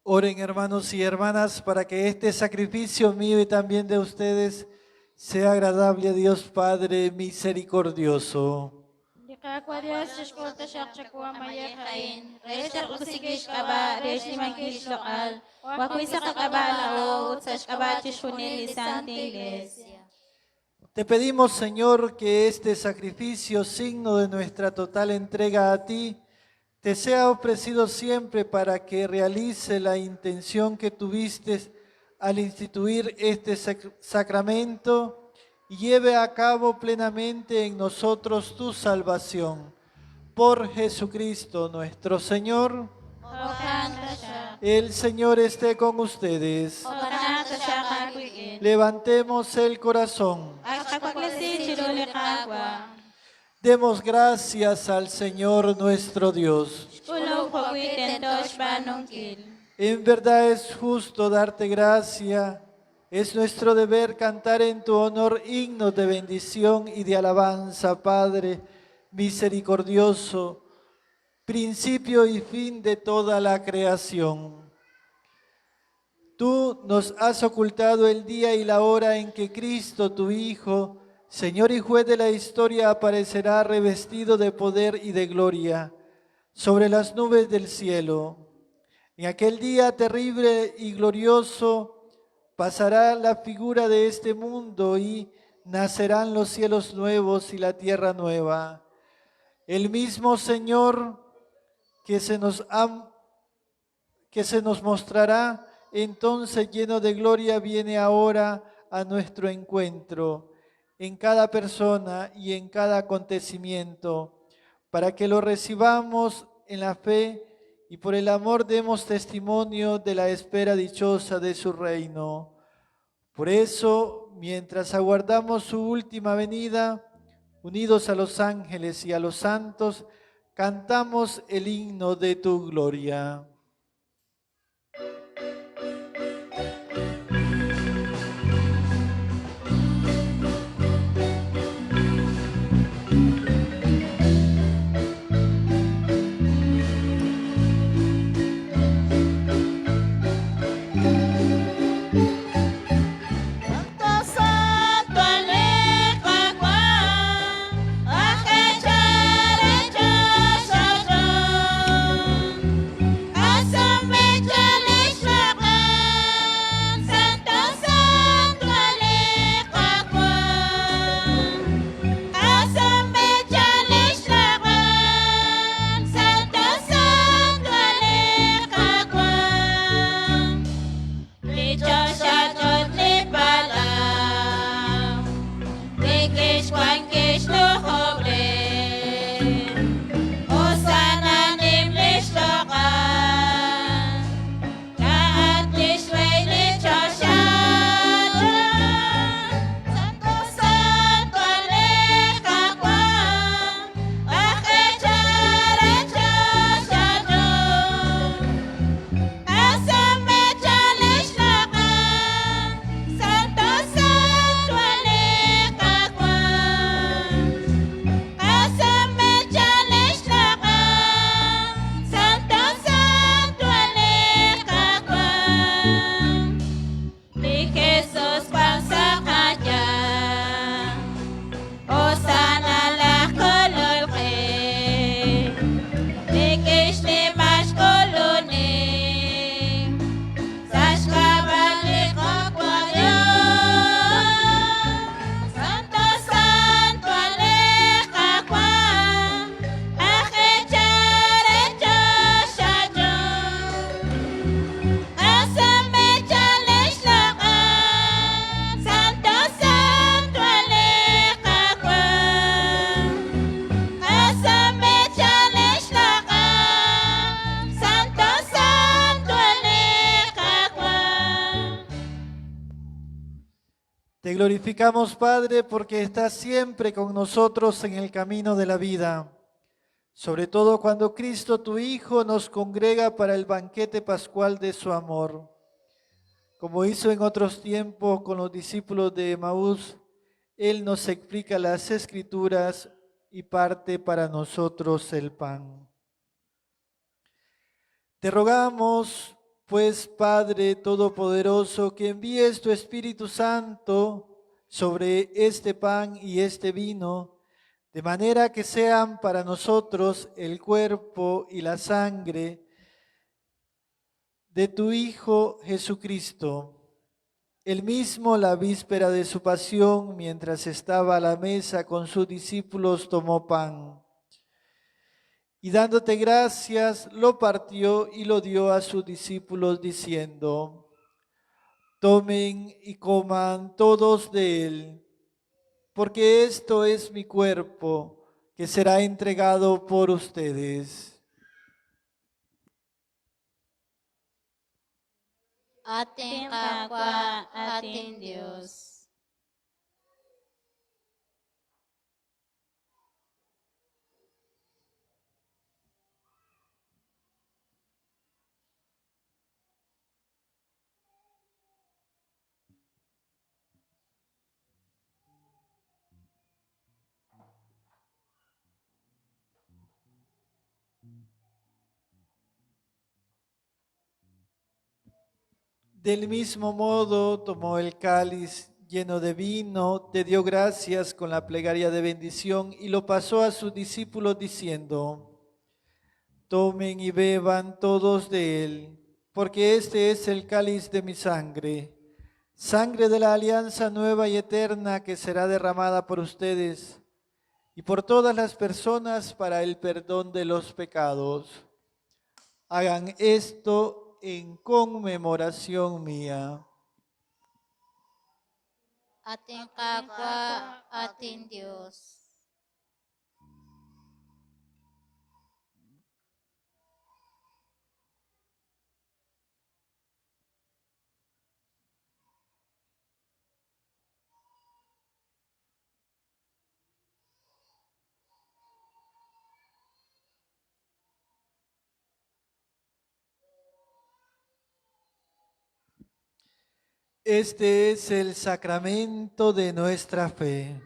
Oren, hermanos y hermanas, para que este sacrificio mío y también de ustedes sea agradable a Dios Padre misericordioso. Li Qaawa' Dios chixk'ul taxaq chawu mayej a'in Re xtaq'usinkil xk'ab'a', re xnimankil xloq'al, wajwi' sa' qak'ab'a' laa'o ut sa' xk'ab'a' chixjunil li Santil Iglesia. Te pedimos, Señor, que este sacrificio, signo de nuestra total entrega a ti, te sea ofrecido siempre para que realice la intención que tuviste al instituir este sacramento y lleve a cabo plenamente en nosotros tu salvación. Por Jesucristo nuestro Señor, Jo'kan taxaq. el Señor esté con ustedes. Jo'kanaq taxaq aawik'in. Levantemos el corazón. Ak qawaklesi chiru li Qaawa'. Demos gracias al Señor nuestro Dios. Xk'ulub' jo'wi' tento xb'aanunkil. En verdad es justo darte gracia. Es nuestro deber cantar en tu honor himnos de bendición y de alabanza, Padre misericordioso, principio y fin de toda la creación. Tú nos has ocultado el día y la hora en que Cristo, tu Hijo, Señor y juez de la historia, aparecerá revestido de poder y de gloria sobre las nubes del cielo. En aquel día terrible y glorioso pasará la figura de este mundo y nacerán los cielos nuevos y la tierra nueva. El mismo Señor que se nos ha que se nos mostrará entonces lleno de gloria viene ahora a nuestro encuentro en cada persona y en cada acontecimiento, para que lo recibamos en la fe y por el amor demos testimonio de la espera dichosa de su reino. Por eso, mientras aguardamos su última venida, unidos a los ángeles y a los santos, cantamos el himno de tu gloria. Santo, santo li Qaawa', aj eechal re choxach'ool. Te glorificamos, Padre, porque estás siempre con nosotros en el camino de la vida, sobre todo cuando Cristo, tu Hijo, nos congrega para el banquete pascual de su amor. Como hizo en otros tiempos con los discípulos de Emaús, Él nos explica las Escrituras y parte para nosotros el pan. Te rogamos pues, Padre Todopoderoso, que envíes tu Espíritu Santo sobre este pan y este vino, de manera que sean para nosotros el cuerpo y la sangre de tu Hijo Jesucristo. Él mismo, la víspera de su pasión, mientras estaba a la mesa con sus discípulos, tomó pan. Y dándote gracias, lo partió y lo dio a sus discípulos, diciendo, Tomen y coman todos de él, porque esto es mi cuerpo, que será entregado por ustedes. Ating Qaawa', ating Dios. Del mismo modo tomó el cáliz lleno de vino, te dio gracias con la plegaria de bendición y lo pasó a sus discípulos diciendo, Tomen y beban todos de él, porque este es el cáliz de mi sangre, sangre de la alianza nueva y eterna que será derramada por ustedes y por todas las personas para el perdón de los pecados. Hagan esto en conmemoración mía. Ating Qaawa', ating Dios. Este es el sacramento de nuestra fe.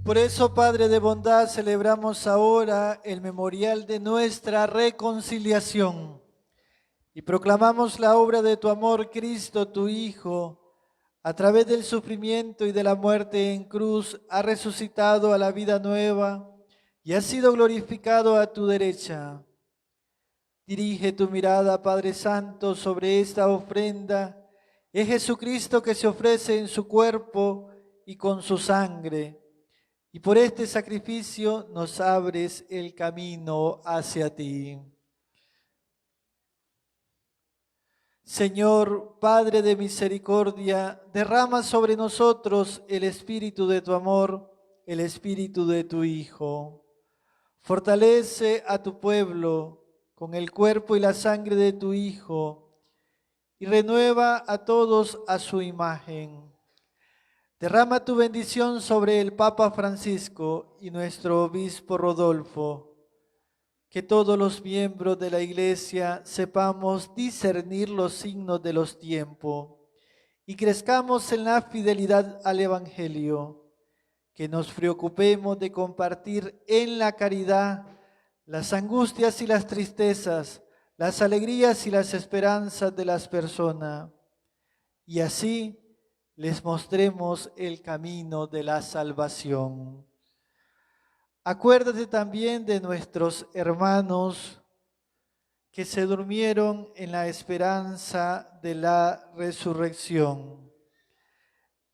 Por eso, Padre de bondad, celebramos ahora el memorial de nuestra reconciliación y proclamamos la obra de tu amor, Cristo, tu Hijo, a través del sufrimiento y de la muerte en cruz, ha resucitado a la vida nueva y ha sido glorificado a tu derecha. Dirige tu mirada, Padre Santo, sobre esta ofrenda. Es Jesucristo que se ofrece en su cuerpo y con su sangre. Y por este sacrificio nos abres el camino hacia ti. Señor, Padre de misericordia, derrama sobre nosotros el espíritu de tu amor, el espíritu de tu Hijo. Fortalece a tu pueblo con el cuerpo y la sangre de tu Hijo y renueva a todos a su imagen. Derrama tu bendición sobre el Papa Francisco y nuestro obispo Rodolfo. Que todos los miembros de la Iglesia sepamos discernir los signos de los tiempos y crezcamos en la fidelidad al Evangelio. Que nos preocupemos de compartir en la caridad las angustias y las tristezas, las alegrías y las esperanzas de las personas. Y así les mostremos el camino de la salvación. Acuérdate también de nuestros hermanos que se durmieron en la esperanza de la resurrección,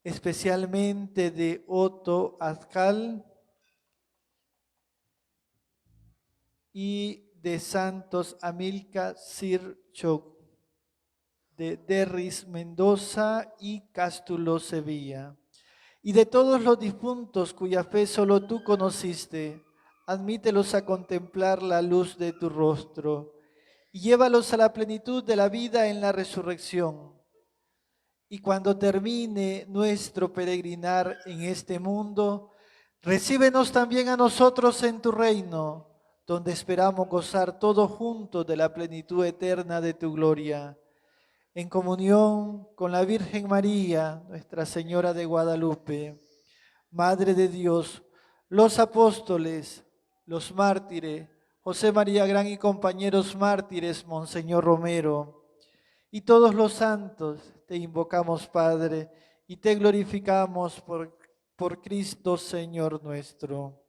especialmente de Otto Azcal y de Santos Amilca Sirchok, de Derris Mendoza y Cástulo Sevilla, y de todos los difuntos cuya fe solo tú conociste, admítelos a contemplar la luz de tu rostro y llévalos a la plenitud de la vida en la resurrección. Y cuando termine nuestro peregrinar en este mundo, recíbenos también a nosotros en tu reino, donde esperamos gozar todos juntos de la plenitud eterna de tu gloria. En comunión con la Virgen María, Nuestra Señora de Guadalupe, Madre de Dios, los apóstoles, los mártires, José María Gran y compañeros mártires, Monseñor Romero, y todos los santos, te invocamos, Padre, y te glorificamos por Cristo, Señor nuestro.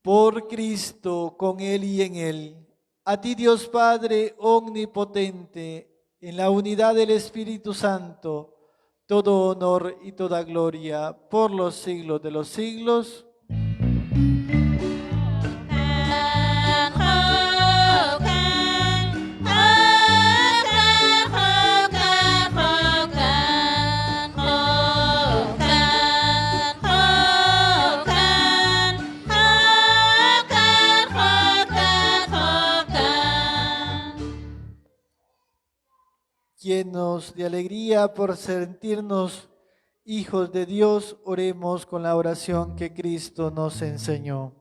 Por Cristo, con Él y en Él. A ti, Dios Padre omnipotente, en la unidad del Espíritu Santo, todo honor y toda gloria por los siglos de los siglos. Llenos de alegría por sentirnos hijos de Dios, oremos con la oración que Cristo nos enseñó.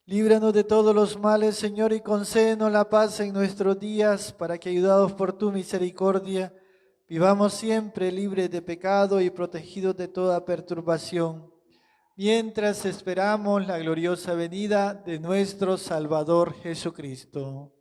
Líbranos de todos los males, Señor, y concédenos la paz en nuestros días, para que, ayudados por tu misericordia, vivamos siempre libres de pecado y protegidos de toda perturbación, mientras esperamos la gloriosa venida de nuestro Salvador Jesucristo.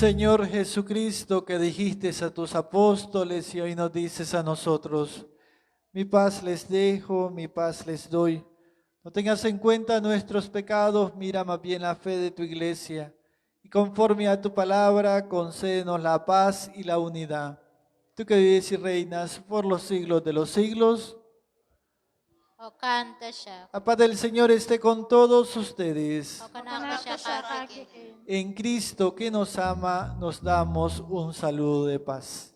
Señor Jesucristo, que dijiste a tus apóstoles y hoy nos dices a nosotros, mi paz les dejo, mi paz les doy. No tengas en cuenta nuestros pecados, mira más bien la fe de tu iglesia. Y conforme a tu palabra, concédenos la paz y la unidad. Tú que vives y reinas por los siglos de los siglos. La paz del Señor esté con todos ustedes. En Cristo que nos ama, nos damos un saludo de paz.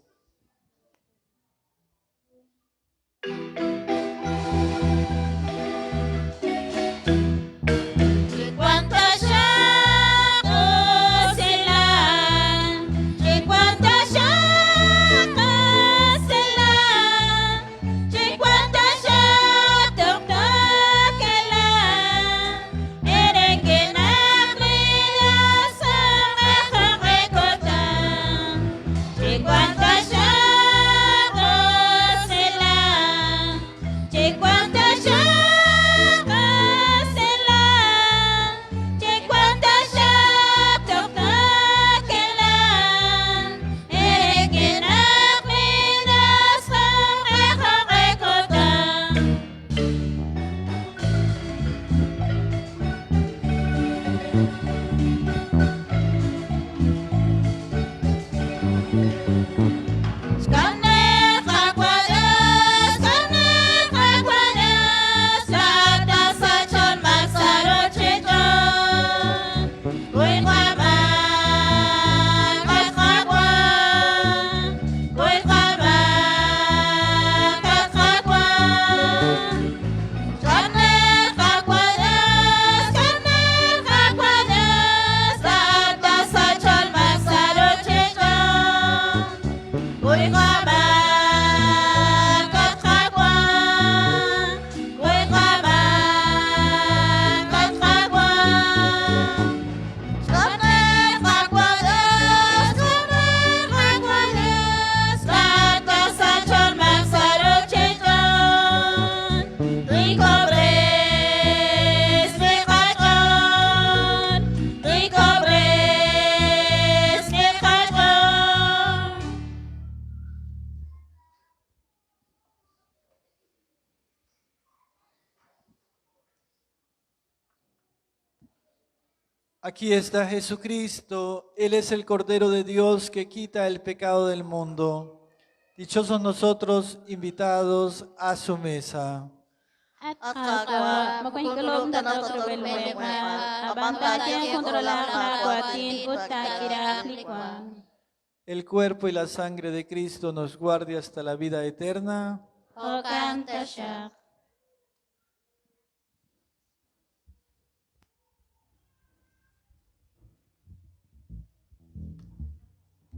Aquí está Jesucristo, Él es el Cordero de Dios que quita el pecado del mundo. Dichosos nosotros invitados a su mesa. At At Qaawa', Qaawa', moko ink'ulub' ta toq rub'el muheb'aal, ab'an taaye jun ralaq laawaatin ut taak'iraaq li waam. El cuerpo y la sangre de Cristo nos guarde hasta la vida eterna. Jo'kan taxaq.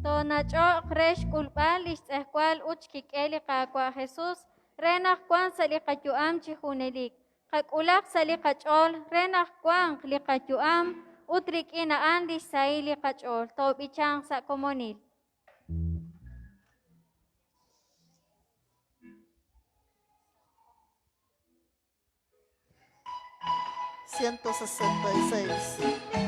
Toonach'oq re xk'ulb'al li xtz'ejwal ut xkik'el li Qaawa' Jesus re naq wanq sa' li qayu'am chi junelik. Qak'ulaq sa' li qach'ool re naq wanq li qayu'am ut rik'in a'an li xsahil li qach'ool. Toob'ichanq sa' komonil. 166.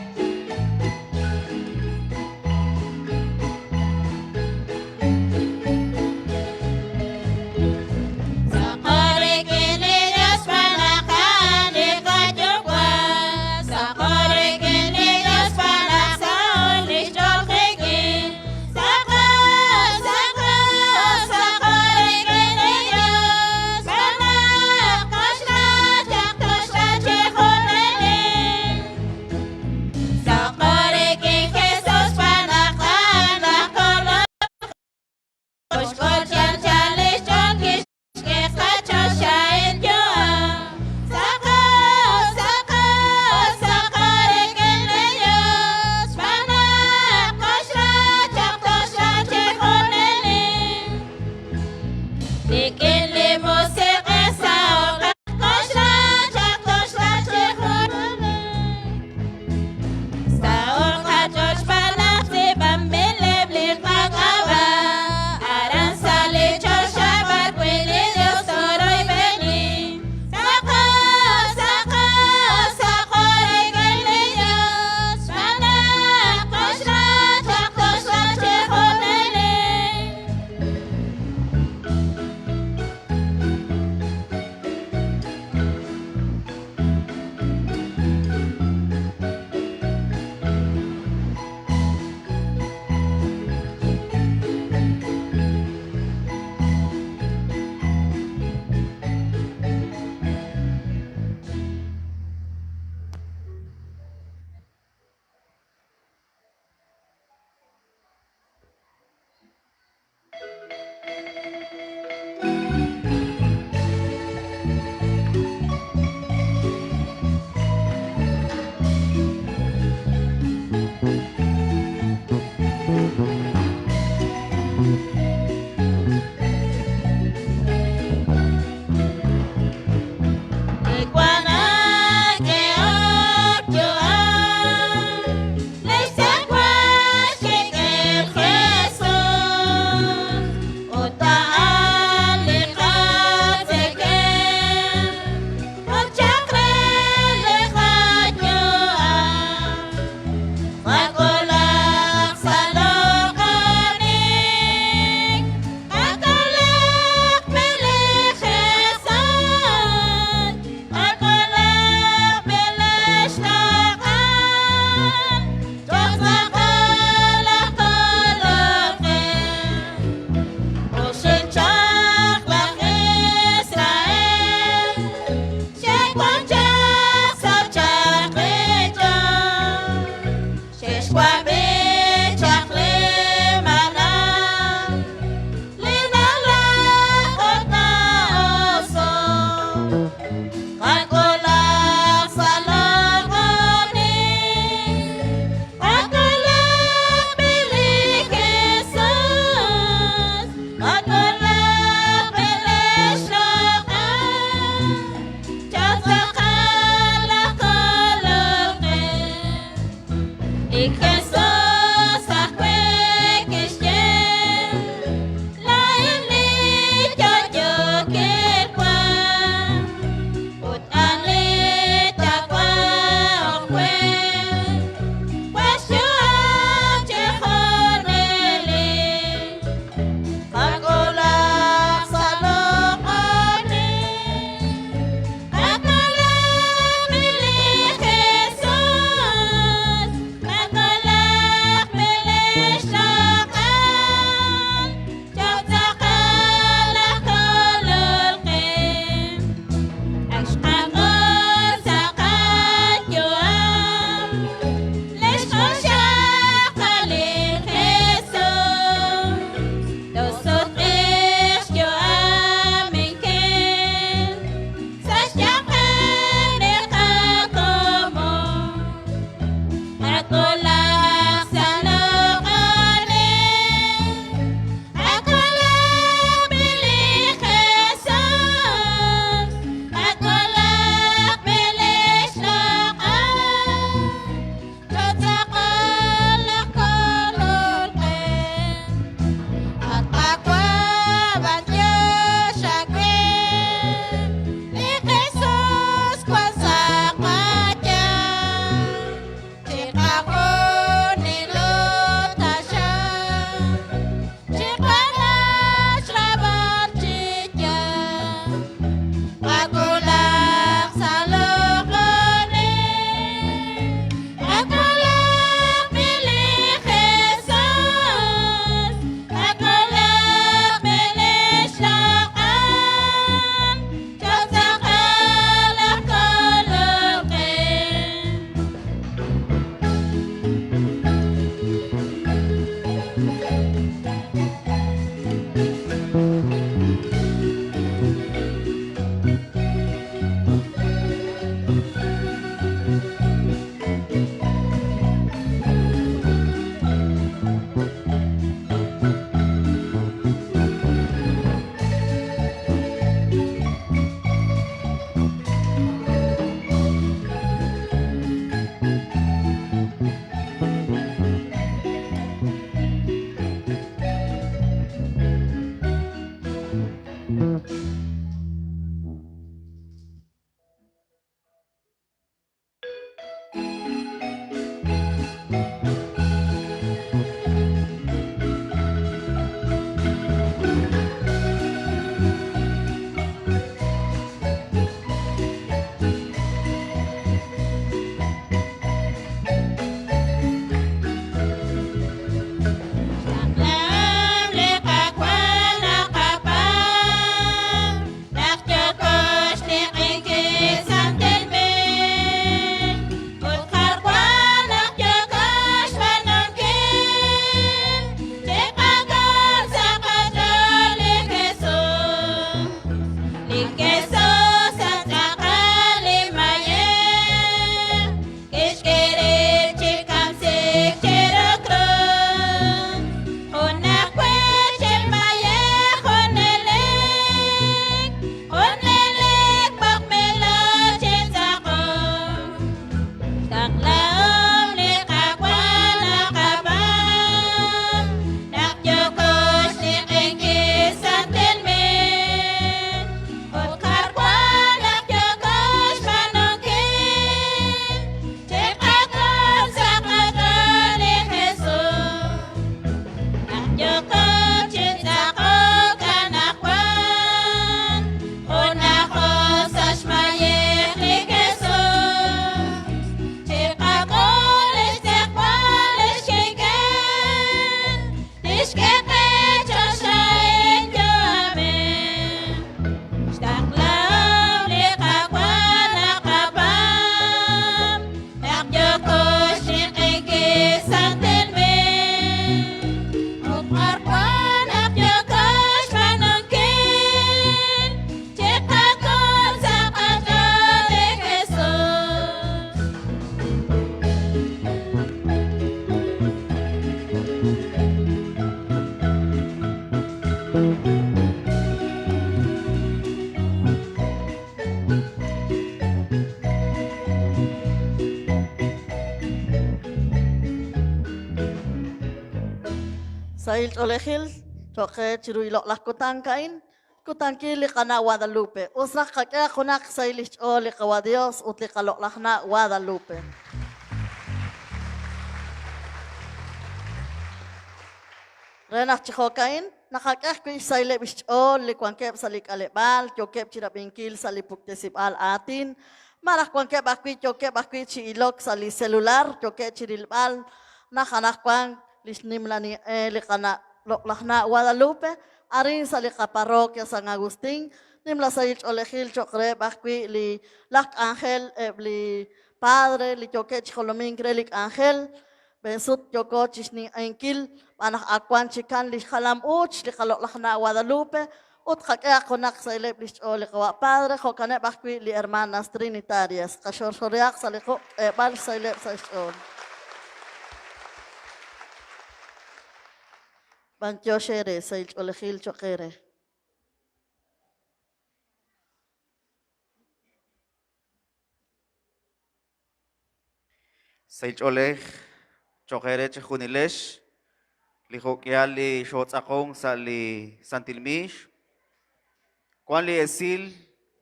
Sahil ch'oolejil cho'q qe chiru li loq'laj kutan a'in, kutankil li qana' Guadalupe. Us raj qak'ehaq junaq xsahil li xch'ool li Qawa' Dios ut li qaloq'laj na' Guadalupe. Re naq chi jo'ka'in naqak'e ajwi' xsahileb' xch'ool li wankeb' sa' li k'aleb'aal, yookeb' chi rab'inkil sa' li puktesib'aal aatin, malaj wankeb' ajwi' yookeb' ajwi' chi ilok sa' li celular, yookeb' chi rilb'al naq anaqwan li xnimla ninq'e li qana' loq'laj na' Guadalupe, arin sa' li qaparroquia San Agustín, nimla sahil ch'oolejil cho'q reheb' ajwi' li laj k'anjel eb' li padre li yookeb' chi jolomink re li k'anjel, B'een sut yooko chi xninq'ehinkil xb'aan naq ak wank chikan li xjalam-uuch li qaloq'laj na' Guadalupe ut qak'ehaq junaq xsahileb' li xch'ool li qawa' padre, jo'kaneb' ajwi' li hermanas trinitarias. Qaxorxorihaq sa' li quq' k'eeb'al xsahileb' sa' xch'ool. B'antiox eere, sahil ch'oolejil cho'q eere. Sahil ch'oolej cho'q eere chejunilex li jo'k'ihal li xootz'aqonk sa' li santil miix. Wank li esil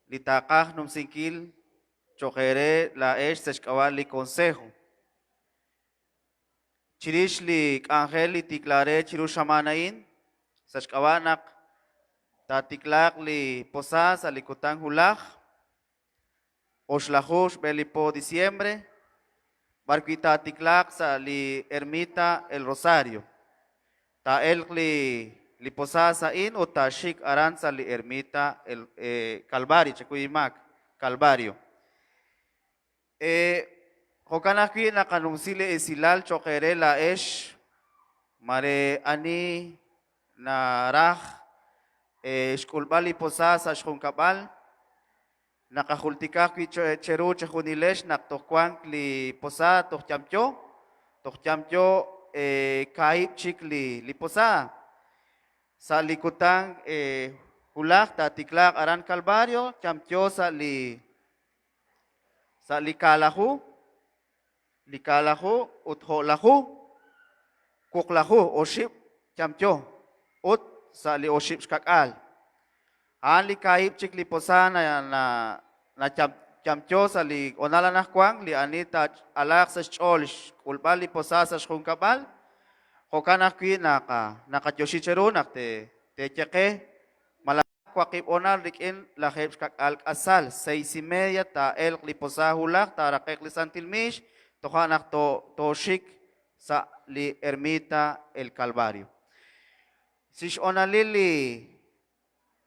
li taaqaj numsinkil cho'q eere laa'ex sa' xk'ab'a' li consejo. Chirix li k'anjel li tiklaare chiru xamaan a'in, sa' xk'ab'a' naq taatiklaaq li posaad sa' li kutan wulaj, Oxlaju xb'e li po diciembre, b'arwi' taatiklaaq sa' li ermita El Rosario. Taa'elq li li posaas a'in ut taaxik aran sa' li ermita El Calvario, chekuy inmaak, Calvario. Jo'kan ajwi' naqanumsi li esilal cho'q eere laa'ex, mare ani naraj xk'ulb'al li posaas sa' xjunkab'al, Naqajultika ajwi' cheru chejunilex naq toj wank li posaad toj yamyo, toj yamyo kaahib' chik li posaad. Sa' li kutan wulaj taatiklaaq aran Calvario, yamyo sa' li sa' li kaalaju, li kaalaju ut jo'laju, wuqlaju, oxib' yamyo ut sa' li oxib' xka'k'aal. A'an li kaahib' chik li posaad na yamyo sa' li honal anaqwan li ani taa'alaaq sa' xch'ool xk'ulb'al li posaad sa' xjunkab'al. Jo'kan ajwi' naqayoxi cheru naq teeye qe malaj waqib' honal rik'in lajeeb' xka'k'aal k'asal, seis y media, taa'elq li posaad wulaj, taaraqe'q li santil miix, toja' naq tooxik sa' li ermita El Calvario. Sa' xhonalil li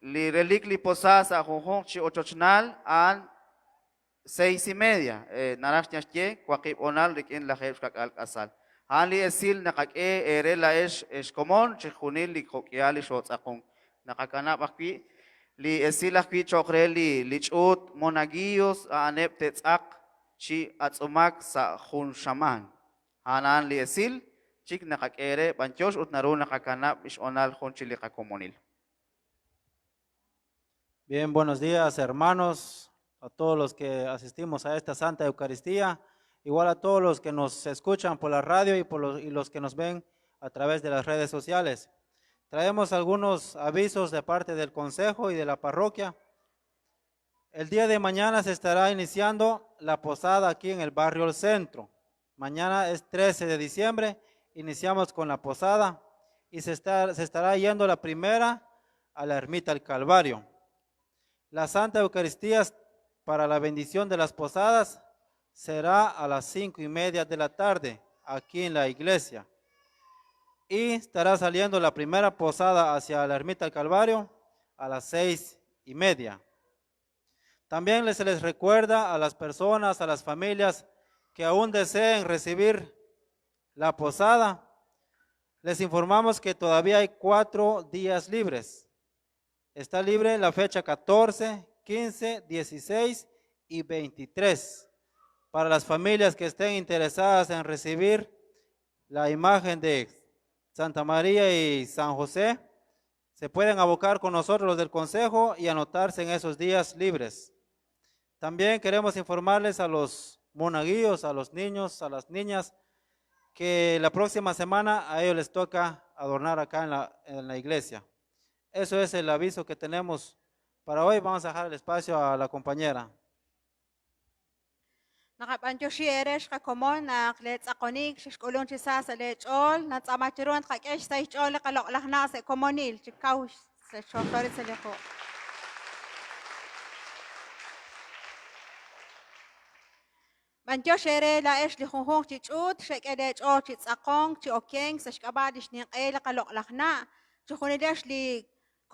li relik li posaad sa' junjunq chi ochochnaal a'an seis y media, naraj naxye waqib' honal rik'in lajeeb' xka'k'aal k'asal. A'an li esil naqak'e eere laa'ex ex komon chixjunil li jo'k'ihal li xootz'aqonk. Naqakanab' ajwi' li esil ajwi' cho'q re li li ch'uut Monaguillos a'aneb' te'tz'aq chi atz'umak sa' jun xamaan. A'an a'an li esil chik naqak'e eere b'antiox ut naru naqakanab' xhonal jun chik li qakomonil. Bien, buenos días, hermanos, a todos los que asistimos a esta Santa Eucaristía, igual a todos los que nos escuchan por la radio y, por los, y los que nos ven a través de las redes sociales. Traemos algunos avisos de parte del Consejo y de la parroquia. El día de mañana se estará iniciando la posada aquí en el barrio El Centro. Mañana es 13 de diciembre, iniciamos con la posada y se, está, se estará yendo la primera a la ermita del Calvario. La Santa Eucaristía para la bendición de las posadas será a las 5:30 de la tarde aquí en la iglesia. Y estará saliendo la primera posada hacia la ermita del Calvario a las 6:30. También se les recuerda a las personas, a las familias que aún deseen recibir la posada. Les informamos que todavía hay 4 días libres. Está libre la fecha 14, 15, 16 y 23. Para las familias que estén interesadas en recibir la imagen de Santa María y San José, se pueden abocar con nosotros los del consejo y anotarse en esos días libres. También queremos informarles a los monaguillos, a los niños, a las niñas, que la próxima semana a ellos les toca adornar acá en la iglesia. Eso es el aviso que tenemos para hoy. Vamos a dejar el espacio a la compañera. Naqab'antioxi eere xqakomon naq leetz'aqonik xexk'ulun chi sa sa' leech'ool natz'aama chiru naq tqak'e xsahil xch'ool li qaloq'laj na' sa' komonil chi kaw xojtorit sa' li quq'. B'antiox eere laa'ex li junjunq chi ch'uut xek'e leech'ool chi tz'aqonk chi okenk sa' xk'ab'a' li xninq'e li qaloq'laj na' chixjunilex li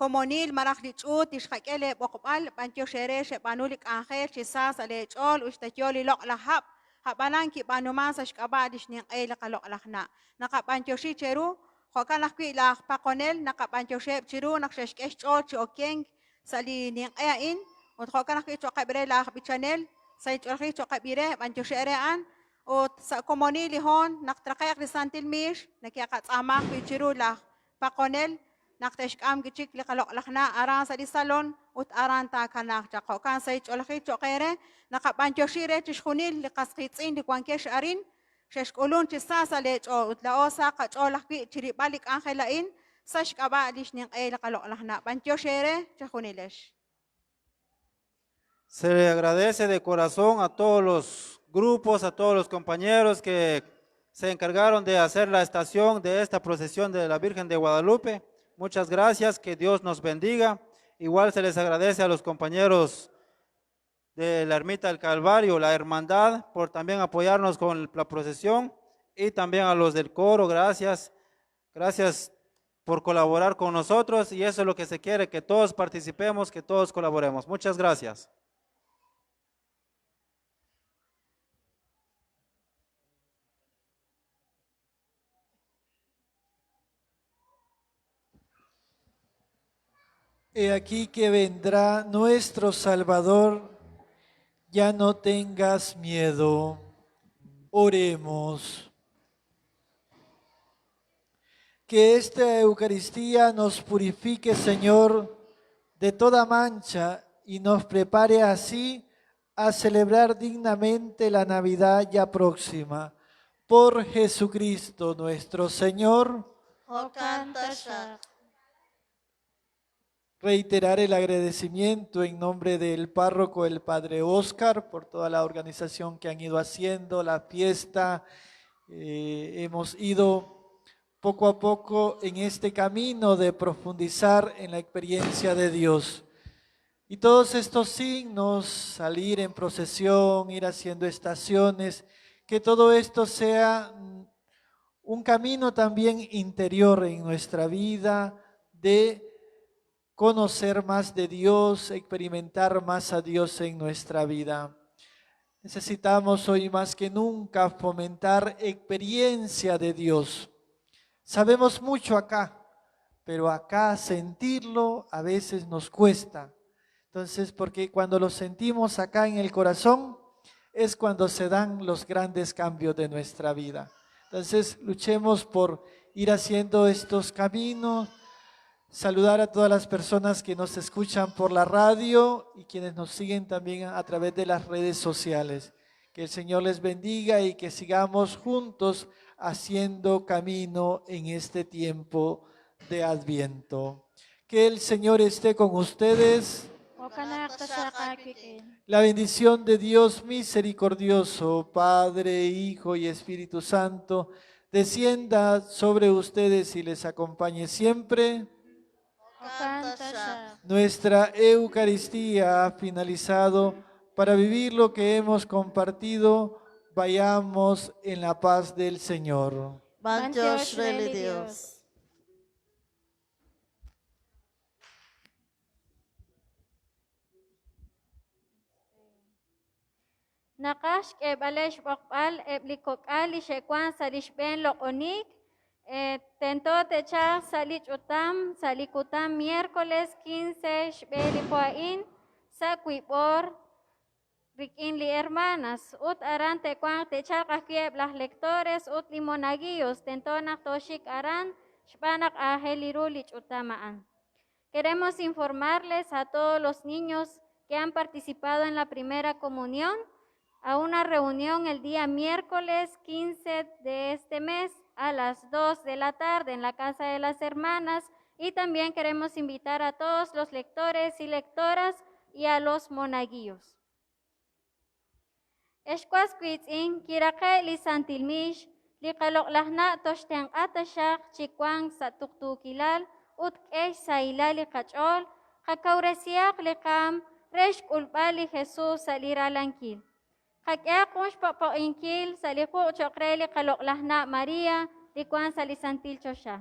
komonil malaj li ch'uut li xqak'e leeb'oqb'al b'antiox eere xeb'aanu li k'anjel chi sa sa' leech'ool ut xtayo li loq'laj hab' ab'anan kib'aanuman sa' xk'ab'a' li xninq'e li qaloq'laj na' naqab'antioxi cheru jo'kan ajwi' laj paqonel naqab'antioxiheb' chiru naq xe'xk'e xch'ool chi okenk sa' li ninq'e a'in ut jo'kan ajwi' cho'qeb' re laj b'ichanel sa' ch'oolejil cho'qeb' ire b'antioxi ere a'an ut sa' komonil li hoon naq traqe'q li santil miix neke'qatz'aama ajwi' chiru laj paqonel naq te'xk'am wi' chik li qaloq'laj na' aran sa' li salón ut aran taakanaaq chaq jo'kan sa' ch'oolejil cho'q eere naqab'antioxi re chixjunil li qas qiitz'in li wankex arin xexk'ulun chi sa sa' leech'ool ut laa'o sa qach'ool ajwi' chirib'al li k'anjel a'in sa' xk'ab'a' li xninq'e li qaloq'laj na' b'antiox eere chejunilex. Se le agradece de corazón a todos los grupos, a todos los compañeros que se encargaron de hacer la estación de esta procesión de la Virgen de Guadalupe. Muchas gracias, que Dios nos bendiga. Igual se les agradece a los compañeros de la Ermita del Calvario, la Hermandad, por también apoyarnos con la procesión y también a los del coro, gracias. Gracias por colaborar con nosotros y eso es lo que se quiere, que todos participemos, que todos colaboremos. Muchas gracias. He aquí que vendrá nuestro Salvador, ya no tengas miedo. Oremos. Que esta Eucaristía nos purifique, Señor, de toda mancha y nos prepare así a celebrar dignamente la Navidad ya próxima. Por Jesucristo nuestro Señor. Jo'kan taxaq. Reiterar el agradecimiento en nombre del párroco, el padre Oscar, por toda la organización que han ido haciendo, la fiesta. Hemos ido poco a poco en este camino de profundizar en la experiencia de Dios. Y todos estos signos, salir en procesión, ir haciendo estaciones, que todo esto sea un camino también interior en nuestra vida de conocer más de Dios, experimentar más a Dios en nuestra vida. Necesitamos hoy más que nunca fomentar experiencia de Dios. Sabemos mucho acá, pero acá sentirlo a veces nos cuesta. Entonces, porque cuando lo sentimos acá en el corazón, es cuando se dan los grandes cambios de nuestra vida. Entonces, luchemos por ir haciendo estos caminos. Saludar a todas las personas que nos escuchan por la radio y quienes nos siguen también a través de las redes sociales. Que el Señor les bendiga y que sigamos juntos haciendo camino en este tiempo de Adviento. Que el Señor esté con ustedes. Jo'kanaq taxaq aawik'in. La bendición de Dios misericordioso, Padre, Hijo y Espíritu Santo, descienda sobre ustedes y les acompañe siempre. Jo'kan taxaq. Nuestra Eucaristía ha finalizado. Para vivir lo que hemos compartido, vayamos en la paz del Señor. B'antiox re li Dios. Naqaj xk'eeb'aleb' xb'oqb'al eb' li kok'al li xe'wan sa' li xb'een loq'onik, tento te'chalq sa' li ch'utam sa' li kutan miércoles 15 xb'e li po a'in sa' wiib' oor rik'in li hermanas ut aran te'wanq te'chalq ajwi' eb' laj lectores ut li monaguillos tento naq tooxik aran xb'aan naq aajel ru li ch'utam a'an. Queremos informarles a todos los niños que han participado en la primera comunión a una reunión el día miércoles 15 de este mes. a las 2 de la tarde en la Casa de las Hermanas. Y también queremos invitar a todos los lectores y lectoras y a los monaguillos. Ex was wiitz'in, kiraqe' li Santil Miix, li qaloq'laj na' toxtenq'a taxaq chi wank sa' tuqtuukilal ut k'e xsahilal li qach'ool, qakawresihaq li qaam re xk'ulb'al li Jesus sa' li Ralankil. Qak'ehaq jun xpo'po'inkil sa' li quq' cho'q re li qaloq'laj na' Maria li wank sa' li Santil Choxa.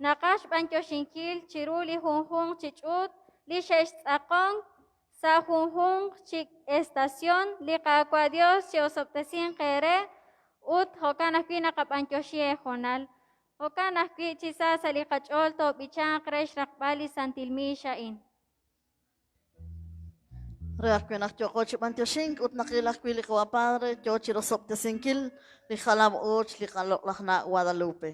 Naqaj xb'antioxinkil chiru li junjunq chi ch'uut li xe'xtz'aqonk sa' junjunq chi estación li Qaawa' Dios chi'osob'tesinq eere ut jo'kan ajwi' naqab'antioxi eehoonal. Jo'kan ajwi' chi sa sa' li qach'ool toob'ichanq re xraqb'al li Santil Miix a'in. Re ajwi' naq yooqo chi b'antioxink ut naqil ajwi' li Qawa' Padre yoo chi rosob'tesinkil li jalam-uuch li qaloq'laj na' Guadalupe.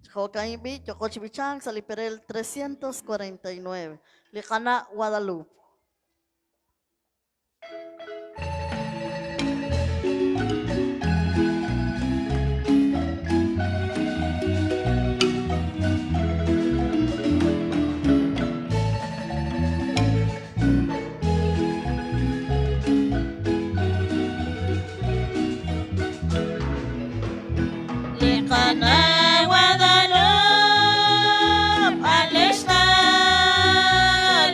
Chi jo'ka'in b'i' yooqo chi b'ichank sa' li perel 349, li qana' Guadalupe. Li qana' Guadalupe, alexna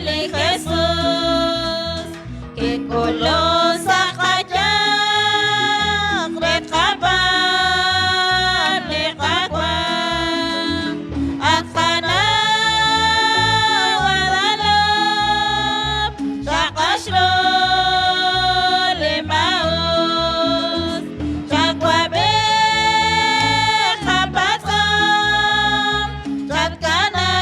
li Jesus, kik'ulun sa' qayaq re tqab'al li Qaawa'. At qana' Guadalupe, xaqax ru li maa'us, chawab'ej qapatz'om, chatkanaaq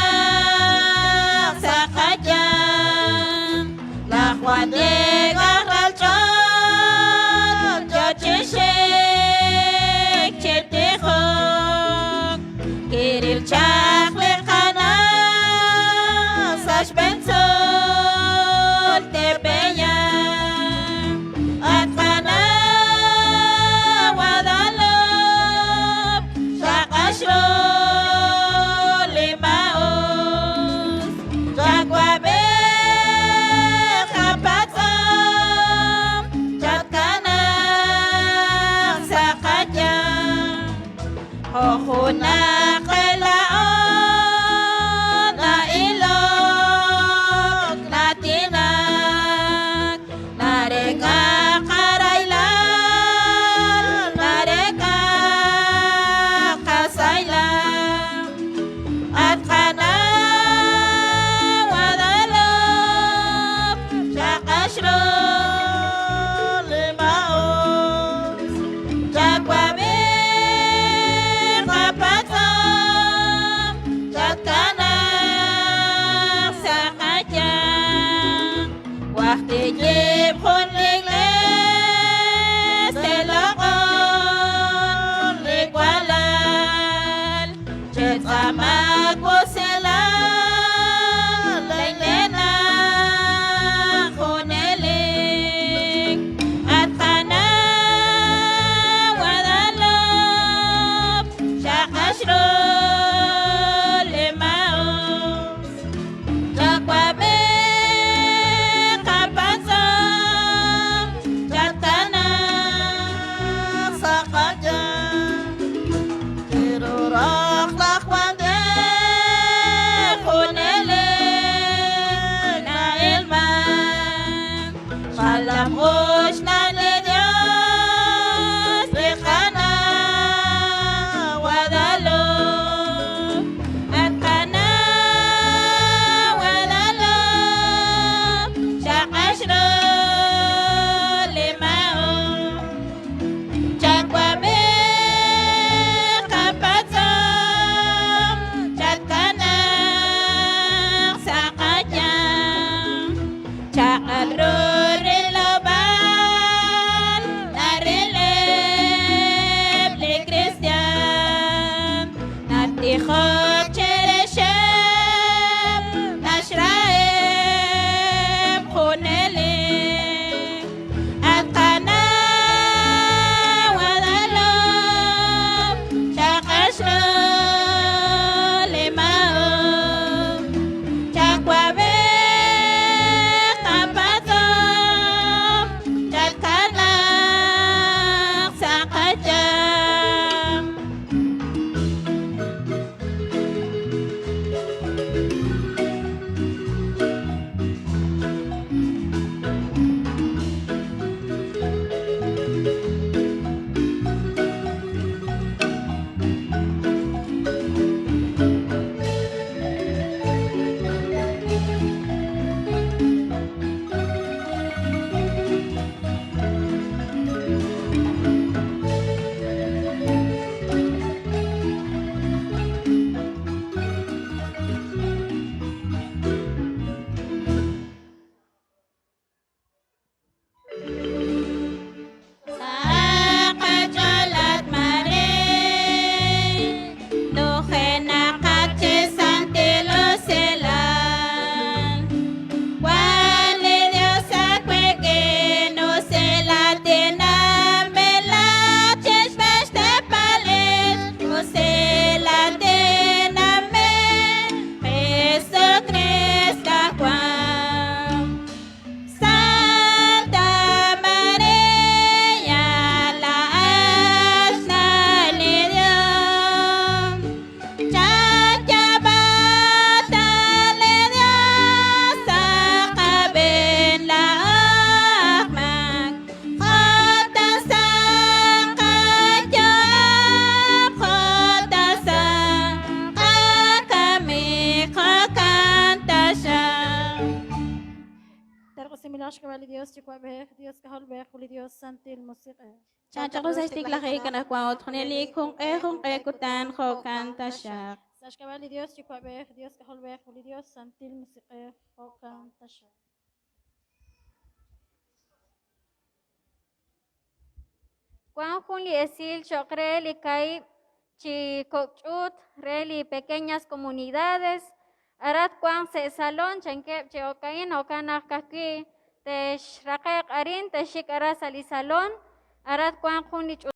sa' qayang. Laj Juan Diego aj ral ch'och' yo chi xik chi tijok, kiril chaq li qana' sa' xb'een tzuul Tepeyac. At qana' Guadalupe, xaqax ru li maa'us, chawab'ej qapatz'om, chatkanaaq sa' qayang. Jo' junaq qela'on na'ilok natinak, narek'a qaraylal, narek'a qasaylam. At qana' Guadalupe, xaqax ru li maa'us, chawab'ej qapatz'om, chatkanaaq sa' qayang. Waj tiyib jun li iglees, teloq'on li walal, chetz'aamaq wusilal, leylena junelik. At qana' Guadalupe, xaqax ru li maa'us, chawab'ej qapatz'om, chatkanaaq sa' qayang. Chiru raj laj Juan Diego junelik na'ilman, xjalam-uuch na' li Dios li qana' Guadalupe. At qana' Guadalupe, xaqax ru li maa'us, chawab'ej qapatz'om, chatkanaaq sa' qayang. Chaqal ru rilob'aal, narileb' li kristiaan, natijok chirixeb', naxraheb' junelik. Serq'osinb'ilaq xk'ab'a' li Dios Yuwa'b'ej, Dios K'ajolb'ej ut li Dios Santil Musiq'ej. Chan chaq ru sa' xtiklajik anaqwan ut junelik junq'e junq'e kutan jo'kan taxaq. Sa' xk'ab'a' li Dios Yuwa'b'ej, Dios K'ajolb'ej ut li Dios Santil Musiq'ej, jo'kan taxaq. Wank jun li esil cho'q re li kaahib' chi kok' ch'uut re li pequeñas comunidades. Arat wank sa' salón chankeb' chi jo'ka'in, jo'kan naq ka'ajwi' texraqe'q arin, texxik aran sa' li salón, arat wank jun li ch'uut.